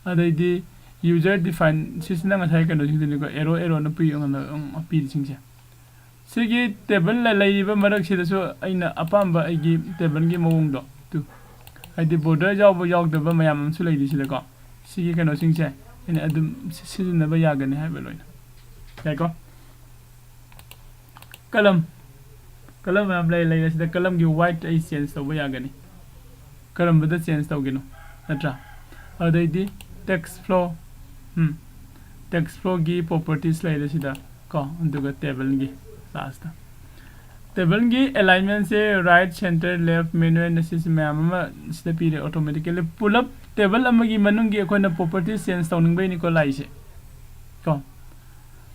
ꯑꯗꯩꯗꯤ ꯌꯨꯖꯔ ꯗꯤꯐꯥꯏꯟ, ꯁꯤꯁꯤꯅ ꯉꯁꯥꯏ ꯀꯩꯅꯣꯁꯤꯡꯗꯨꯅꯤꯀꯣ, ꯑꯦꯔꯣ ꯑꯦꯔꯣꯅ ꯄꯤꯌꯣ ꯄꯤꯔꯤꯁꯤꯡꯁꯦ꯫ ꯁꯤꯒꯤ ꯇꯦꯕꯜ ꯂꯩꯔꯤꯕ ꯃꯔꯛꯁꯤꯗꯁꯨ ꯑꯩꯅ ꯑꯄꯥꯝꯕ ꯑꯩꯒꯤ ꯇꯦꯕꯜꯒꯤ ꯃꯑꯣꯡꯗꯣ, ꯇꯨ, ꯍꯥꯏꯗꯤ ꯕꯣꯔꯗꯔ ꯌꯥꯎꯕ ꯌꯥꯎꯗꯕ ꯃꯌꯥꯝ ꯑꯃꯁꯨ ꯂꯩꯔꯤ ꯁꯤꯗꯀꯣ꯫ ꯁꯤꯒꯤ ꯀꯩꯅꯣꯁꯤꯡꯁꯦ ꯑꯩꯅ ꯑꯗꯨꯝ ꯁꯤ-, ꯁꯤꯖꯤꯟꯅꯕ ꯌꯥꯒꯅꯤ ꯍꯥꯏꯕ ꯂꯣꯏꯅ꯫ ꯌꯥꯏꯀꯣ? ꯀꯂꯝ, ꯀꯂꯝ ꯃꯌꯥꯝ ꯂꯩ, ꯂꯩ꯫ ꯑꯁꯤꯗ ꯀꯂꯝꯒꯤ ꯋꯥꯏꯠ ꯑꯩ ꯆꯦꯟꯖ ꯇꯧꯕ ꯌꯥꯒꯅꯤ꯫ ꯀꯔꯝꯕꯗ ꯆꯦꯟꯖ ꯇꯧꯒꯦꯅꯣ, ꯅꯠꯇ꯭ꯔꯥ? ꯑꯗꯩꯗꯤ ꯇꯦꯛꯁ ꯐ꯭ꯂꯣ, ꯎꯝ, ꯇꯦꯛꯁ ꯐ꯭ꯂꯣꯒꯤ ꯄ꯭ꯔꯣꯄꯔꯇꯤꯁ ꯂꯩꯔꯦ ꯁꯤꯗ ꯀꯣ, ꯑꯗꯨꯒ ꯇꯦꯕꯜꯒꯤ ꯂꯥꯁꯇ꯫ ꯇꯦꯕꯜꯒꯤ ꯑꯦꯂꯥꯏꯟꯃꯦꯟꯁꯦ ꯔꯥꯏꯠ, ꯁꯦꯟꯇꯔ, ꯂꯦꯐ, ꯃꯦꯅꯨꯑꯦꯜ, ꯁꯤꯁꯦ ꯃꯌꯥꯝ ꯑꯃ ꯁꯤꯗ ꯄꯤꯔꯦ ꯑꯣꯇꯣꯃꯦꯇꯤꯀꯦꯂꯤ꯫ ꯄꯨꯂꯞ ꯇꯦꯕꯜ ꯑꯃꯒꯤ ꯃꯅꯨꯡꯒꯤ ꯑꯩꯈꯣꯏꯅ ꯄ꯭ꯔꯣꯄꯔꯇꯤꯁ ꯆꯦꯟꯖ ꯇꯧꯅꯤꯡꯕꯩꯅꯤꯀꯣ ꯂꯥꯛꯏꯁꯦ ꯀꯣ꯫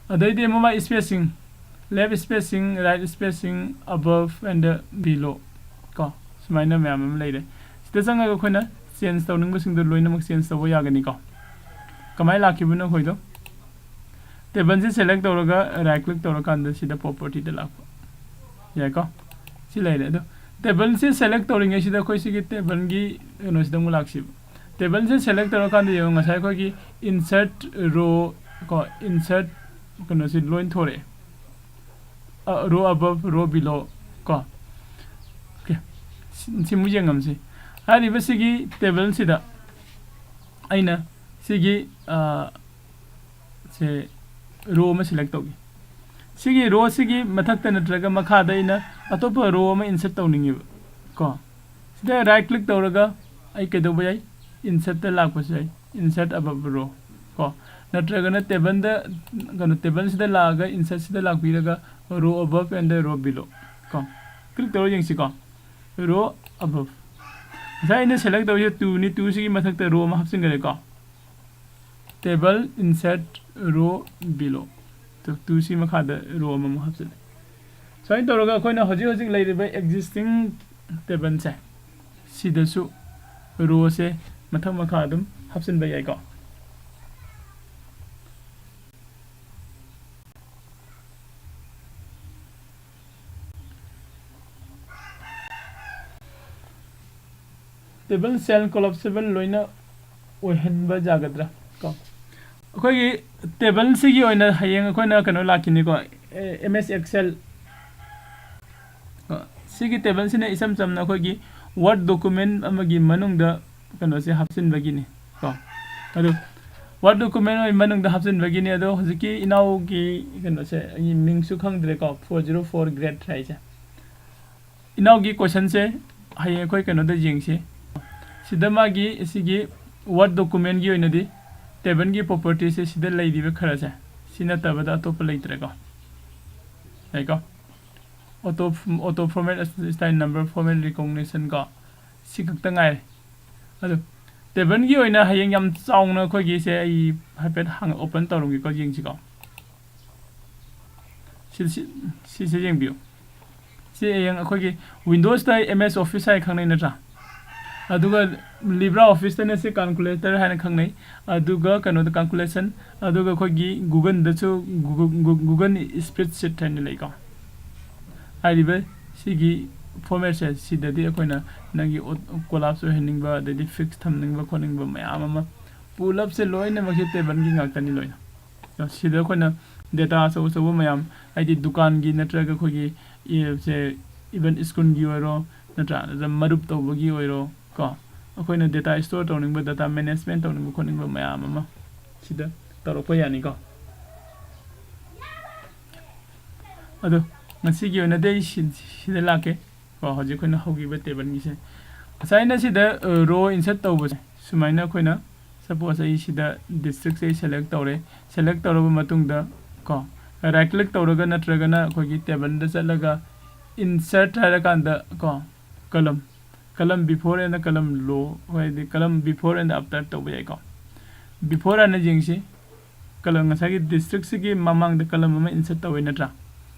ꯑꯗꯩꯗꯤ ꯑꯃꯨꯛ ꯃꯥ spacing, left spacing, right spacing, above and below ꯀꯣ, ꯁꯨꯃꯥꯏꯅ ꯃꯌꯥꯝ ꯑꯃ ꯂꯩꯔꯦ꯫ ꯁꯤꯗ ꯆꯪꯉꯒ ꯑꯩꯈꯣꯏꯅ ꯆꯦꯟꯖ ꯇꯧꯅꯤꯡꯕꯁꯤꯡꯗꯣ ꯂꯣꯏꯅꯃꯛ ꯆꯦꯟꯖ ꯇꯧꯕ ꯌꯥꯒꯅꯤꯀꯣ꯫ ꯀꯃꯥꯏꯅ ꯂꯥꯛꯈꯤꯕꯅꯣ ꯑꯩꯈꯣꯏꯗꯣ? ꯇꯦꯕꯜꯁꯦ ꯁꯦꯂꯦꯛ ꯇꯧꯔꯒ ꯔꯥꯏꯠ ꯀ꯭ꯂꯤꯛ ꯇꯧꯔꯀꯥꯟꯗ ꯁꯤꯗ ꯄ꯭ꯔꯣꯄꯔꯇꯤꯗ ꯂꯥꯛꯄ ꯌꯥꯏꯀꯣ꯫ ꯁꯤ ꯂꯩꯔꯦ꯫ ꯑꯗꯣ ꯇꯦꯕꯜꯁꯦ ꯁꯦꯂꯦꯛ ꯇꯧꯔꯤꯉꯩꯁꯤꯗ ꯑꯩꯈꯣꯏ ꯁꯤꯒꯤ ꯇꯦꯕꯜꯒꯤ ꯀꯩꯅꯣꯁꯤꯗ ꯑꯃꯨꯛ ꯂꯥꯛꯁꯤꯕ꯫ ꯇꯦꯕꯜꯁꯦ ꯁꯦꯂꯦꯛ ꯇꯧꯔꯀꯥꯟꯗ ꯌꯦꯡꯉꯣ, ꯉꯁꯥꯏ ꯑꯩꯈꯣꯏꯒꯤ ꯏꯟꯁꯔꯠ ꯔꯣ ꯀꯣ, ꯏꯟꯁꯔꯠ ꯀꯩꯅꯣꯁꯤ ꯂꯣꯏ ꯊꯣꯔꯛꯑꯦ꯫ ꯔꯣ ꯑꯕꯞ, ꯔꯣ ꯕꯤꯂꯣ ꯀꯣ꯫ ꯑꯣꯀꯦ, ꯁꯤ-, ꯁꯤꯃꯨꯛ ꯌꯦꯡꯉꯝꯁꯤ꯫ ꯍꯥꯏꯔꯤꯕ ꯁꯤꯒꯤ ꯇꯦꯕꯜꯁꯤꯗ ꯑꯩꯅ ꯁꯤꯒꯤ, ꯑ, ꯁꯦ ꯔꯣ ꯑꯃ ꯁꯦꯂꯦꯛ ꯇꯧꯒꯦ꯫ ꯁꯤꯒꯤ ꯔꯣꯁꯤꯒꯤ ꯃꯊꯛꯇ ꯅꯠꯇ꯭ꯔꯒ ꯃꯈꯥꯗ ꯑꯩꯅ ꯑꯇꯣꯞꯄ ꯔꯣ ꯑꯃ ꯏꯟꯁꯔꯠ ꯇꯧꯅꯤꯡꯉꯦꯕ ꯀꯣ꯫ ꯁꯤꯗ ꯔꯥꯏꯠ ꯀ꯭ꯂꯤꯛ ꯇꯧꯔꯒ ꯑꯩ ꯀꯩꯗꯧꯕ ꯌꯥꯏ? ꯏꯟꯁꯔꯠꯇ ꯂꯥꯛꯄꯁꯨ ꯌꯥꯏ, ꯏꯟꯁꯔꯠ ꯑꯕꯞ ꯔꯣ ꯀꯣ꯫ ꯅꯠꯇ꯭ꯔꯒꯅ ꯇꯦꯕꯜꯗ, ꯀꯩꯅꯣ, ꯇꯦꯕꯜꯁꯤꯗ ꯂꯥꯛꯑꯒ ꯏꯟꯁꯔꯠꯁꯤꯗ ꯂꯥꯛꯄꯤꯔꯒ ꯔꯣ ꯑꯕꯞ ꯑꯦꯟ ꯔꯣ ꯕꯤꯂꯣ ꯀꯣ꯫ ꯀ꯭ꯂꯤꯛ ꯇꯧꯔ ꯌꯦꯡꯁꯤꯀꯣ꯫ ꯔꯣ ꯑꯕꯞ꯫ ꯉꯁꯥꯏ ꯑꯩꯅ ꯁꯦꯂꯦꯛ ꯇꯧꯔꯤꯁꯦ ꯇꯨꯅꯤ, ꯇꯨꯁꯤꯒꯤ ꯃꯊꯛꯇ ꯔꯣ ꯑꯃ ꯍꯥꯞꯆꯤꯟꯈꯔꯦꯀꯣ꯫ ꯇꯦꯕꯜ ꯏꯟꯁꯔꯠ ꯔꯣ ꯕꯤꯂꯣ꯫ ꯇꯨ, ꯇꯨꯁꯤ ꯃꯈꯥꯗ ꯔꯣ ꯑꯃꯃꯨꯛ ꯍꯥꯞꯆꯤꯜꯂꯦ꯫ ꯁꯨꯃꯥꯏꯅ ꯇꯧꯔꯒ ꯑꯩꯈꯣꯏꯅ ꯍꯧꯖꯤꯛ ꯍꯧꯖꯤꯛ ꯂꯩꯔꯤꯕ ꯑꯦꯛꯖꯤꯁꯇꯤꯡ ꯇꯦꯕꯜꯁꯦ, ꯁꯤꯗꯁꯨ ꯔꯣꯁꯦ ꯃꯊꯛ ꯃꯈꯥ ꯑꯗꯨꯝ ꯍꯥꯞꯆꯤꯟꯕ ꯌꯥꯏꯀꯣ꯫ Table cell collapsible ꯂꯣꯏꯅ ꯑꯣꯏꯍꯟꯕ ꯌꯥꯒꯗ꯭ꯔꯥ? ꯀꯣ, ꯑꯩꯈꯣꯏꯒꯤ ꯇꯦꯕꯜꯁꯤꯒꯤ ꯑꯣꯏꯅ ꯍꯌꯦꯡ ꯑꯩꯈꯣꯏꯅ ꯀꯩꯅꯣ ꯂꯥꯛꯈꯤꯅꯤꯀꯣ, ꯑꯦꯝ ꯑꯦꯁ ꯑꯦꯛꯁꯦꯜ꯫ ꯁꯤꯒꯤ ꯇꯦꯕꯜꯁꯤꯅ ꯏꯆꯝ ꯆꯝꯅ ꯑꯩꯈꯣꯏꯒꯤ ꯋꯥꯔꯗ ꯗꯣꯀꯨꯃꯦꯟ ꯑꯃꯒꯤ ꯃꯅꯨꯡꯗ ꯀꯩꯅꯣꯁꯦ ꯍꯥꯞꯆꯤꯟꯕꯒꯤꯅꯤ ꯀꯣ꯫ ꯑꯗꯨ ꯋꯥꯔꯗ ꯗꯣꯀꯨꯃꯦꯟ ꯑꯣꯏ ꯃꯅꯨꯡꯗ ꯍꯥꯞꯆꯤꯟꯕꯒꯤꯅꯤ꯫ ꯑꯗꯣ ꯍꯧꯖꯤꯛꯀꯤ ꯏꯅꯥꯎꯒꯤ ꯀꯩꯅꯣꯁꯦ ꯑꯩ ꯃꯤꯡꯁꯨ ꯈꯪꯗ꯭ꯔꯦꯀꯣ, ꯐꯣꯔ ꯖꯤꯔꯣ ꯐꯣꯔ ꯒ꯭ꯔꯦꯠ ꯍꯥꯏꯁꯦ꯫ ꯏꯅꯥꯎꯒꯤ ꯀꯣꯏꯁꯟꯁꯦ ꯍꯌꯦꯡ ꯑꯩꯈꯣꯏ ꯀꯩꯅꯣꯗ ꯌꯦꯡꯁꯤ꯫ ꯁꯤꯗ ꯃꯥꯒꯤ ꯁꯤꯒꯤ ꯋꯥꯔꯗ ꯗꯣꯀꯨꯃꯦꯟꯒꯤ ꯑꯣꯏꯅꯗꯤ ꯇꯦꯕꯜꯒꯤ ꯄ꯭ꯔꯣꯄꯔꯇꯤꯁꯦ ꯁꯤꯗ ꯂꯩꯔꯤꯕ ꯈꯔꯁꯦ, ꯁꯤ ꯅꯠꯇꯕꯗ ꯑꯇꯣꯞꯄ ꯂꯩꯇ꯭ꯔꯦꯀꯣ꯫ ꯂꯩꯀꯣ, auto auto format style number format recognition ꯀꯣ, ꯁꯤ ꯈꯛꯇ ꯉꯥꯏꯔꯦ꯫ ꯑꯗꯨ ꯇꯦꯕꯜꯒꯤ ꯑꯣꯏꯅ ꯍꯌꯦꯡ ꯌꯥꯝ ꯆꯥꯎꯅ ꯑꯩꯈꯣꯏꯒꯤꯁꯦ ꯑꯩ ꯍꯥꯏꯐꯦꯠ ꯍꯥꯡ ꯑꯣꯄꯟ ꯇꯧꯔꯝꯒꯦꯀꯣ, ꯌꯦꯡꯁꯤꯀꯣ꯫ ꯁꯤ ꯁꯤ- ꯁꯤꯁꯦ ꯌꯦꯡꯕꯤꯌꯨ꯫ ꯁꯤ ꯍꯌꯦꯡ ꯑꯩꯈꯣꯏꯒꯤ ꯋꯤꯟꯗꯣꯁꯇ ꯑꯦꯝ ꯑꯦꯁ ꯑꯣꯐꯤꯁ ꯍꯥꯏ ꯈꯪꯅꯩ ꯅꯠꯇ꯭ꯔꯥ? ꯑꯗꯨꯒ ꯂꯤꯕ꯭ꯔꯥ ꯑꯣꯐꯤꯁꯇꯅ ꯁꯤ ꯀꯥꯜꯀꯨꯂꯦꯇꯔ ꯍꯥꯏꯅ ꯈꯪꯅꯩ꯫ ꯑꯗꯨꯒ ꯀꯩꯅꯣꯗ ꯀꯥꯜꯀꯨꯂꯦꯁꯟ, ꯑꯗꯨꯒ ꯑꯩꯈꯣꯏꯒꯤ ꯒꯨꯒꯜꯗꯁꯨ ꯒꯨꯒꯜ ꯁ꯭ꯄ꯭ꯔꯦꯗ ꯁꯤꯠ ꯍꯥꯏꯅ ꯂꯩꯀꯣ꯫ ꯍꯥꯏꯔꯤꯕ ꯁꯤꯒꯤ ꯐꯣꯔꯃꯦꯠꯁꯦ, ꯁꯤꯗꯗꯤ ꯑꯩꯈꯣꯏꯅ ꯅꯪꯒꯤ ꯀꯣꯂꯥꯞꯁ ꯑꯣꯏꯍꯟꯅꯤꯡꯕ, ꯑꯗꯩꯗꯤ ꯐꯤꯛꯁ ꯊꯝꯅꯤꯡꯕ ꯈꯣꯠꯅꯤꯡꯕ ꯃꯌꯥꯝ ꯑꯃ, ꯄꯨꯂꯞꯁꯦ ꯂꯣꯏꯅꯃꯛꯁꯦ ꯇꯦꯕꯜꯒꯤ ꯉꯥꯛꯇꯅꯤ ꯂꯣꯏꯅ꯫ ꯁꯤꯗ ꯑꯩꯈꯣꯏꯅ ꯗꯦꯇꯥ ꯑꯆꯧ ꯑꯆꯧꯕ ꯃꯌꯥꯝ, ꯍꯥꯏꯗꯤ ꯗꯨꯀꯥꯟꯒꯤ ꯅꯠꯇ꯭ꯔꯒ ꯑꯩꯈꯣꯏꯒꯤ, ꯑꯦ, ꯁꯦ, ꯏꯚꯟ ꯁ꯭ꯀꯨꯜꯒꯤ ꯑꯣꯏꯔꯣ, ꯅꯠꯇ꯭ꯔꯥ, ꯅꯠꯇ꯭ꯔꯒ ꯃꯔꯨꯞ ꯇꯧꯕꯒꯤ ꯑꯣꯏꯔꯣ ꯀꯣ, ꯑꯩꯈꯣꯏꯅ ꯗꯦꯇꯥ ꯁ꯭ꯇꯣꯔ ꯇꯧꯅꯤꯡꯕ, ꯗꯦꯇꯥ ꯃꯦꯅꯦꯖꯃꯦꯟ ꯇꯧꯅꯤꯡꯕ ꯈꯣꯠꯅꯤꯡꯕ ꯃꯌꯥꯝ ꯑꯃ ꯁꯤꯗ ꯇꯧꯔꯛꯄ ꯌꯥꯅꯤꯀꯣ꯫ ꯑꯗꯣ ꯉꯁꯤꯒꯤ ꯑꯣꯏꯅꯗꯤ ꯑꯩ ꯁꯤ- ꯁꯤꯗ ꯂꯥꯛꯀꯦ ꯀꯣ꯫ ꯍꯧꯖꯤꯛ ꯑꯩꯈꯣꯏꯅ ꯍꯧꯈꯤꯕ ꯇꯦꯕꯜꯒꯤꯁꯦ, ꯉꯁꯥꯏꯅ ꯁꯤꯗ ꯔꯣ ꯏꯟꯁꯔꯠ ꯇꯧꯕꯁꯦ ꯁꯨꯃꯥꯏꯅ ꯑꯩꯈꯣꯏꯅ, ꯁꯄꯣꯁ ꯑꯩ ꯁꯤꯗ ꯗꯤꯁꯇ꯭ꯔꯤꯛꯁꯦ ꯑꯩ ꯁꯦꯂꯦꯛ ꯇꯧꯔꯦ꯫ ꯁꯦꯂꯦꯛ ꯇꯧꯔꯕ ꯃꯇꯨꯡꯗ ꯀꯣ, ꯔꯥꯏꯠ ꯀ꯭ꯂꯤꯛ ꯇꯧꯔꯒ ꯅꯠꯇ꯭ꯔꯒꯅ ꯑꯩꯈꯣꯏꯒꯤ ꯇꯦꯕꯜꯗ ꯆꯠꯂꯒ ꯏꯟꯁꯔꯠ ꯍꯥꯏꯔꯀꯥꯟꯗ ꯀꯣ, ꯀꯂꯝ, ꯀꯂꯝ ꯕꯤꯐꯣꯔ ꯑꯦꯟ ꯀꯂꯝ ꯂꯣ, ꯍꯥꯏꯗꯤ ꯀꯂꯝ ꯕꯤꯐꯣꯔ ꯑꯦꯟ ꯑꯥꯐꯇꯔ ꯇꯧꯕ ꯌꯥꯏꯀꯣ꯫ ꯕꯤꯐꯣꯔ ꯍꯥꯟꯅ ꯌꯦꯡꯁꯤ꯫ ꯀꯂꯝ, ꯉꯁꯥꯏꯒꯤ ꯗꯤꯁꯇ꯭ꯔꯤꯛꯁꯤꯒꯤ ꯃꯃꯥꯡꯗ ꯀꯂꯝ ꯑꯃ ꯏꯟꯁꯔꯠ ꯇꯧꯋꯦ ꯅꯠꯇ꯭ꯔꯥ?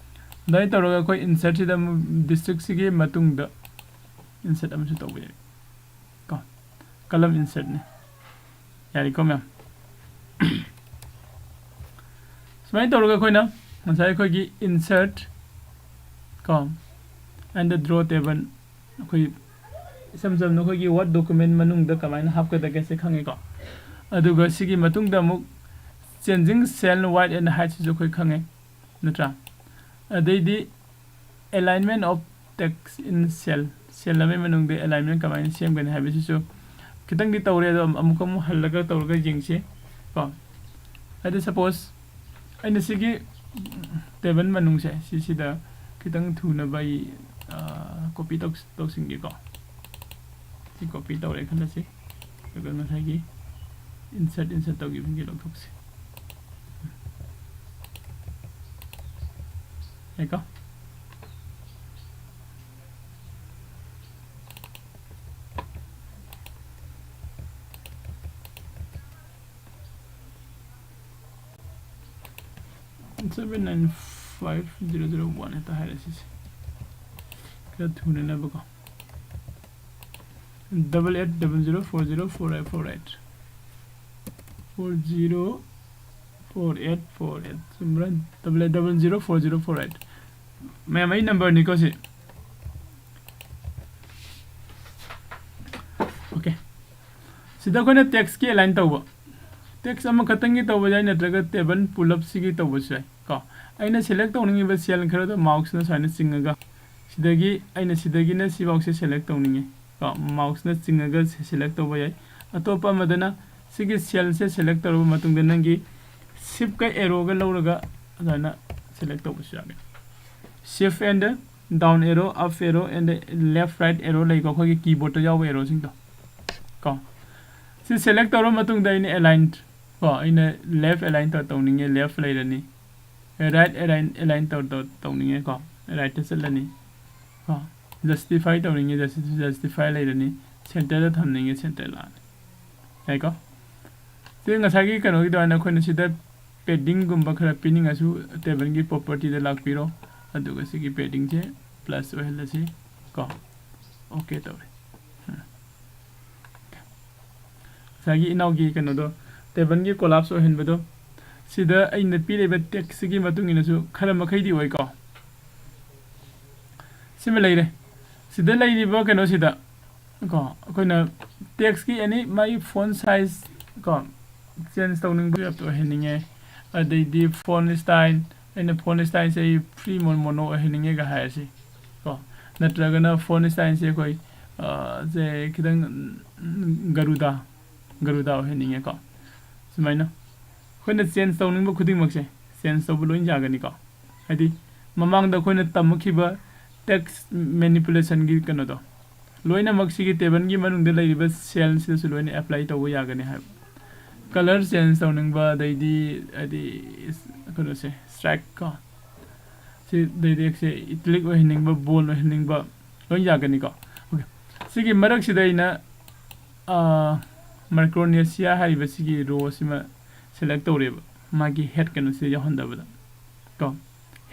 ꯑꯗꯨꯃꯥꯏꯅ ꯇꯧꯔꯒ ꯑꯩꯈꯣꯏ ꯏꯟꯁꯔꯠꯁꯤꯗ ꯑꯃꯨꯛ ꯗꯤꯁꯇ꯭ꯔꯤꯛꯁꯤꯒꯤ ꯃꯇꯨꯡꯗ ꯏꯟꯁꯔꯠ ꯑꯃꯁꯨ ꯇꯧꯕ ꯌꯥꯏ ꯀꯣ꯫ ꯀꯂꯝ ꯏꯟꯁꯔꯠꯅꯤ꯫ ꯌꯥꯔꯦꯀꯣ ꯃꯌꯥꯝ? ꯁꯨꯃꯥꯏꯅ ꯇꯧꯔꯒ ꯑꯩꯈꯣꯏꯅ ꯉꯁꯥꯏ ꯑꯩꯈꯣꯏꯒꯤ ꯏꯟꯁꯔꯠ ꯀꯣ, ꯑꯦꯟ ꯗ ꯗ꯭ꯔꯣ ꯇꯦꯕꯜ, ꯑꯩꯈꯣꯏ ꯏꯁꯝ ꯁꯝꯅ ꯑꯩꯈꯣꯏꯒꯤ Word document ꯃꯅꯨꯡꯗ ꯀꯃꯥꯏꯅ ꯍꯥꯞꯀꯗꯒꯦꯁꯦ ꯈꯪꯉꯦꯀꯣ꯫ ꯑꯗꯨꯒ ꯁꯤꯒꯤ ꯃꯇꯨꯡꯗ ꯑꯃꯨꯛ changing cell width and height ꯁꯤꯁꯨ ꯑꯩꯈꯣꯏ ꯈꯪꯉꯦ, ꯅꯠꯇ꯭ꯔꯥ? ꯑꯗꯩꯗꯤ alignment of text in cell, cell ꯑꯃꯒꯤ ꯃꯅꯨꯡꯗ alignment ꯀꯃꯥꯏꯅ ꯁꯦꯝꯒꯅꯤ ꯍꯥꯏꯕꯁꯤꯁꯨ ꯈꯤꯇꯪꯗꯤ ꯇꯧꯔꯦ, ꯑꯗꯣ ꯑꯃꯨꯛ ꯑꯃꯨꯛ ꯍꯜꯂꯒ ꯇꯧꯔꯒ ꯌꯦꯡꯁꯤ ꯀꯣ꯫ ꯍꯥꯏꯗꯤ suppose ꯑꯩꯅ ꯁꯤꯒꯤ table ꯃꯅꯨꯡꯁꯦ ꯁꯤꯁꯤꯗ ꯈꯤꯇꯪ ꯊꯨꯅꯕ ꯑꯩ copy ꯇꯧꯁꯤꯟꯒꯦꯀꯣ꯫ ꯁꯤ copy ꯇꯧꯔꯦ ꯈꯜꯂꯁꯤ, ꯑꯗꯨꯒ ꯉꯁꯥꯏꯒꯤ insert insert ꯇꯧꯈꯤꯕꯁꯤꯡꯁꯦ ꯂꯧꯊꯣꯛꯁꯤ꯫ ꯌꯥꯏꯀꯣ? Seven nine five zero zero one ꯍꯦꯛꯇ ꯍꯥꯏꯔꯦ ꯁꯤꯁꯦ, ꯈꯔ ꯊꯨꯅꯅꯕꯀꯣ꯫ Double eight double zero four zero four eight four eight, four zero four eight four eight, ꯆꯨꯝꯕ꯭ꯔꯥ? Double eight double zero four zero four eight꯫ ꯃꯌꯥꯝ, ꯑꯩ number ꯅꯤꯀꯣ ꯁꯤ꯫ Okay, ꯁꯤꯗ ꯑꯩꯈꯣꯏꯅ text ꯀꯤ align ꯇꯧꯕ꯫ Text ꯑꯃꯈꯛꯇꯪꯒꯤ ꯇꯧꯕ ꯌꯥꯏ, ꯅꯠꯇ꯭ꯔꯒ table pull up ꯁꯤꯒꯤ ꯇꯧꯕꯁꯨ ꯌꯥꯏ ꯀꯣ꯫ ꯑꯩꯅ select ꯇꯧꯅꯤꯡꯉꯤꯕ cell ꯈꯔꯗꯣ mouse ꯅ ꯁꯨꯃꯥꯏꯅ ꯆꯤꯡꯉꯒ, ꯁꯤꯗꯒꯤ ꯑꯩꯅ ꯁꯤꯗꯒꯤꯅ ꯁꯤꯐꯥꯎꯁꯦ select ꯇꯧꯅꯤꯡꯉꯤ ꯀꯣ, mouse ꯅ ꯆꯤꯡꯉꯒ select ꯇꯧꯕ ꯌꯥꯏ꯫ ꯑꯇꯣꯞꯄ ꯑꯃꯗꯅ ꯁꯤꯒꯤ cell ꯁꯦ select ꯇꯧꯔꯕ ꯃꯇꯨꯡꯗ ꯅꯪꯒꯤ shift ꯀ arrow ꯒ ꯂꯧꯔꯒ ꯑꯗꯨꯃꯥꯏꯅ select ꯇꯧꯕꯁꯨ ꯌꯥꯒꯅꯤ꯫ Shift and down arrow, up arrow and left right arrow ꯂꯩꯀꯣ, ꯑꯩꯈꯣꯏꯒꯤ keyboard ꯇ ꯌꯥꯎꯕ arrow ꯁꯤꯡꯗꯣ ꯀꯣ꯫ ꯁꯤ select ꯇꯧꯔꯕ ꯃꯇꯨꯡꯗ ꯑꯩꯅ align ꯀꯣ, ꯑꯩꯅ left align ꯇꯧ-, ꯇꯧꯅꯤꯡꯉꯦ, left ꯂꯩꯔꯅꯤ꯫ Right align, align ꯇꯧ-, ꯇꯧ-, ꯇꯧꯅꯤꯡꯉꯦ ꯀꯣ, right ꯇ ꯆꯠꯂꯅꯤ ꯀꯣ꯫ Justify ꯇꯧꯅꯤꯡꯉꯦ, justi-, justify ꯂꯩꯔꯅꯤ꯫ Center ꯗ ꯊꯝꯅꯤꯡꯉꯦ, center ꯂꯥꯛꯑꯅꯤ꯫ ꯌꯥꯏꯀꯣ? ꯁꯤ ꯉꯁꯥꯏꯒꯤ ꯀꯩꯅꯣꯒꯤ ꯑꯗꯨꯃꯥꯏꯅ ꯑꯩꯈꯣꯏꯅ ꯁꯤꯗ padding ꯒꯨꯝꯕ ꯈꯔ ꯄꯤꯅꯤꯡꯉꯁꯨ table ꯒꯤ property ꯗ ꯂꯥꯛꯄꯤꯔꯣ, ꯑꯗꯨꯒ ꯁꯤꯒꯤ padding ꯁꯦ plus ꯑꯣꯏꯍꯜꯂꯁꯤ ꯀꯣ꯫ Okay ꯇꯧꯔꯦ꯫ ꯎꯝ꯫ ꯉꯁꯥꯏꯒꯤ ꯏꯅꯥꯎꯒꯤ ꯀꯩꯅꯣꯗꯣ, table ꯒꯤ collapse ꯑꯣꯏꯍꯟꯕꯗꯣ, ꯁꯤꯗ ꯑꯩꯅ ꯄꯤꯔꯤꯕ text ꯁꯤꯒꯤ ꯃꯇꯨꯡ ꯏꯟꯅꯁꯨ ꯈꯔ ꯃꯈꯩꯗꯤ ꯑꯣꯏꯀꯣ꯫ ꯁꯤꯃ ꯂꯩꯔꯦ꯫ ꯁꯤꯗ ꯂꯩꯔꯤꯕ ꯀꯩꯅꯣꯁꯤꯗ, ꯀꯣ ꯑꯩꯈꯣꯏꯅ ꯇꯦꯛꯁꯀꯤ ꯑꯦꯅꯤ ꯃꯥꯒꯤ ꯐꯣꯟ ꯁꯥꯏꯖ ꯀꯣ ꯆꯦꯟꯖ ꯇꯧꯅꯤꯡꯕ ꯑꯣꯏꯍꯟꯅꯤꯡꯉꯦ꯫ ꯑꯗꯩꯗꯤ ꯐꯣꯟ ꯁ꯭ꯇꯥꯏꯜ, ꯑꯩꯅ ꯐꯣꯟ ꯁ꯭ꯇꯥꯏꯜꯁꯦ ꯑꯩ ꯐ꯭ꯔꯤ ꯃꯣꯅꯣ ꯑꯣꯏꯍꯟꯅꯤꯡꯉꯦꯒ ꯍꯥꯏꯔꯁꯤ ꯀꯣ꯫ ꯅꯠꯇ꯭ꯔꯒꯅ ꯐꯣꯟ ꯁ꯭ꯇꯥꯏꯜꯁꯦ ꯑꯩꯈꯣꯏ ꯁꯦ ꯈꯤꯇꯪ ꯒꯔꯨꯗꯥ ꯒꯔꯨꯗꯥ ꯑꯣꯏꯍꯟꯅꯤꯡꯉꯦꯀꯣ꯫ ꯁꯨꯃꯥꯏꯅ ꯑꯩꯈꯣꯏꯅ ꯆꯦꯟꯖ ꯇꯧꯅꯤꯡꯕ ꯈꯨꯗꯤꯡꯃꯛꯁꯦ ꯆꯦꯟꯖ ꯇꯧꯕ ꯂꯣꯏ ꯌꯥꯒꯅꯤꯀꯣ꯫ ꯍꯥꯏꯗꯤ ꯃꯃꯥꯡꯗ ꯑꯩꯈꯣꯏꯅ ꯇꯝꯃꯛꯈꯤꯕ ꯇꯦꯛꯁ ꯃꯦꯅꯤꯄꯨꯂꯦꯁꯟꯒꯤ ꯀꯩꯅꯣꯗꯣ ꯂꯣꯏꯅꯃꯛ ꯁꯤꯒꯤ ꯇꯦꯕꯜꯒꯤ ꯃꯅꯨꯡꯗ ꯂꯩꯔꯤꯕ ꯁꯦꯜꯁꯤꯗꯁꯨ ꯂꯣꯏꯅ ꯑꯦꯄ꯭ꯂꯥꯏ ꯇꯧꯕ ꯌꯥꯒꯅꯤ ꯍꯥꯏꯕ꯫ ꯀꯂꯔ ꯆꯦꯟꯖ ꯇꯧꯅꯤꯡꯕ, ꯑꯗꯩꯗꯤ ꯍꯥꯏꯗꯤ ꯀꯩꯅꯣꯁꯦ, ꯁ꯭ꯇ꯭ꯔꯥꯏꯛ ꯀꯣ, ꯁꯤ ꯗꯥꯏꯔꯦꯛꯁꯦ ꯏꯇꯦꯂꯤꯛ ꯑꯣꯏꯍꯟꯅꯤꯡꯕ, ꯕꯣꯜ ꯑꯣꯏꯍꯟꯅꯤꯡꯕ ꯂꯣꯏ ꯌꯥꯒꯅꯤꯀꯣ꯫ ꯑꯣꯀꯦ, ꯁꯤꯒꯤ ꯃꯔꯛꯁꯤꯗ ꯑꯩꯅ ꯃꯥꯏꯀ꯭ꯔꯣꯅꯦꯁꯤꯌꯥ ꯍꯥꯏꯔꯤꯕ ꯁꯤꯒꯤ ꯔꯣ ꯑꯁꯤꯃ ꯁꯦꯂꯦꯛ ꯇꯧꯔꯦꯕ, ꯃꯥꯒꯤ ꯍꯦꯠ ꯀꯩꯅꯣꯁꯤꯗ ꯌꯥꯎꯍꯟꯗꯕꯗ ꯀꯣ,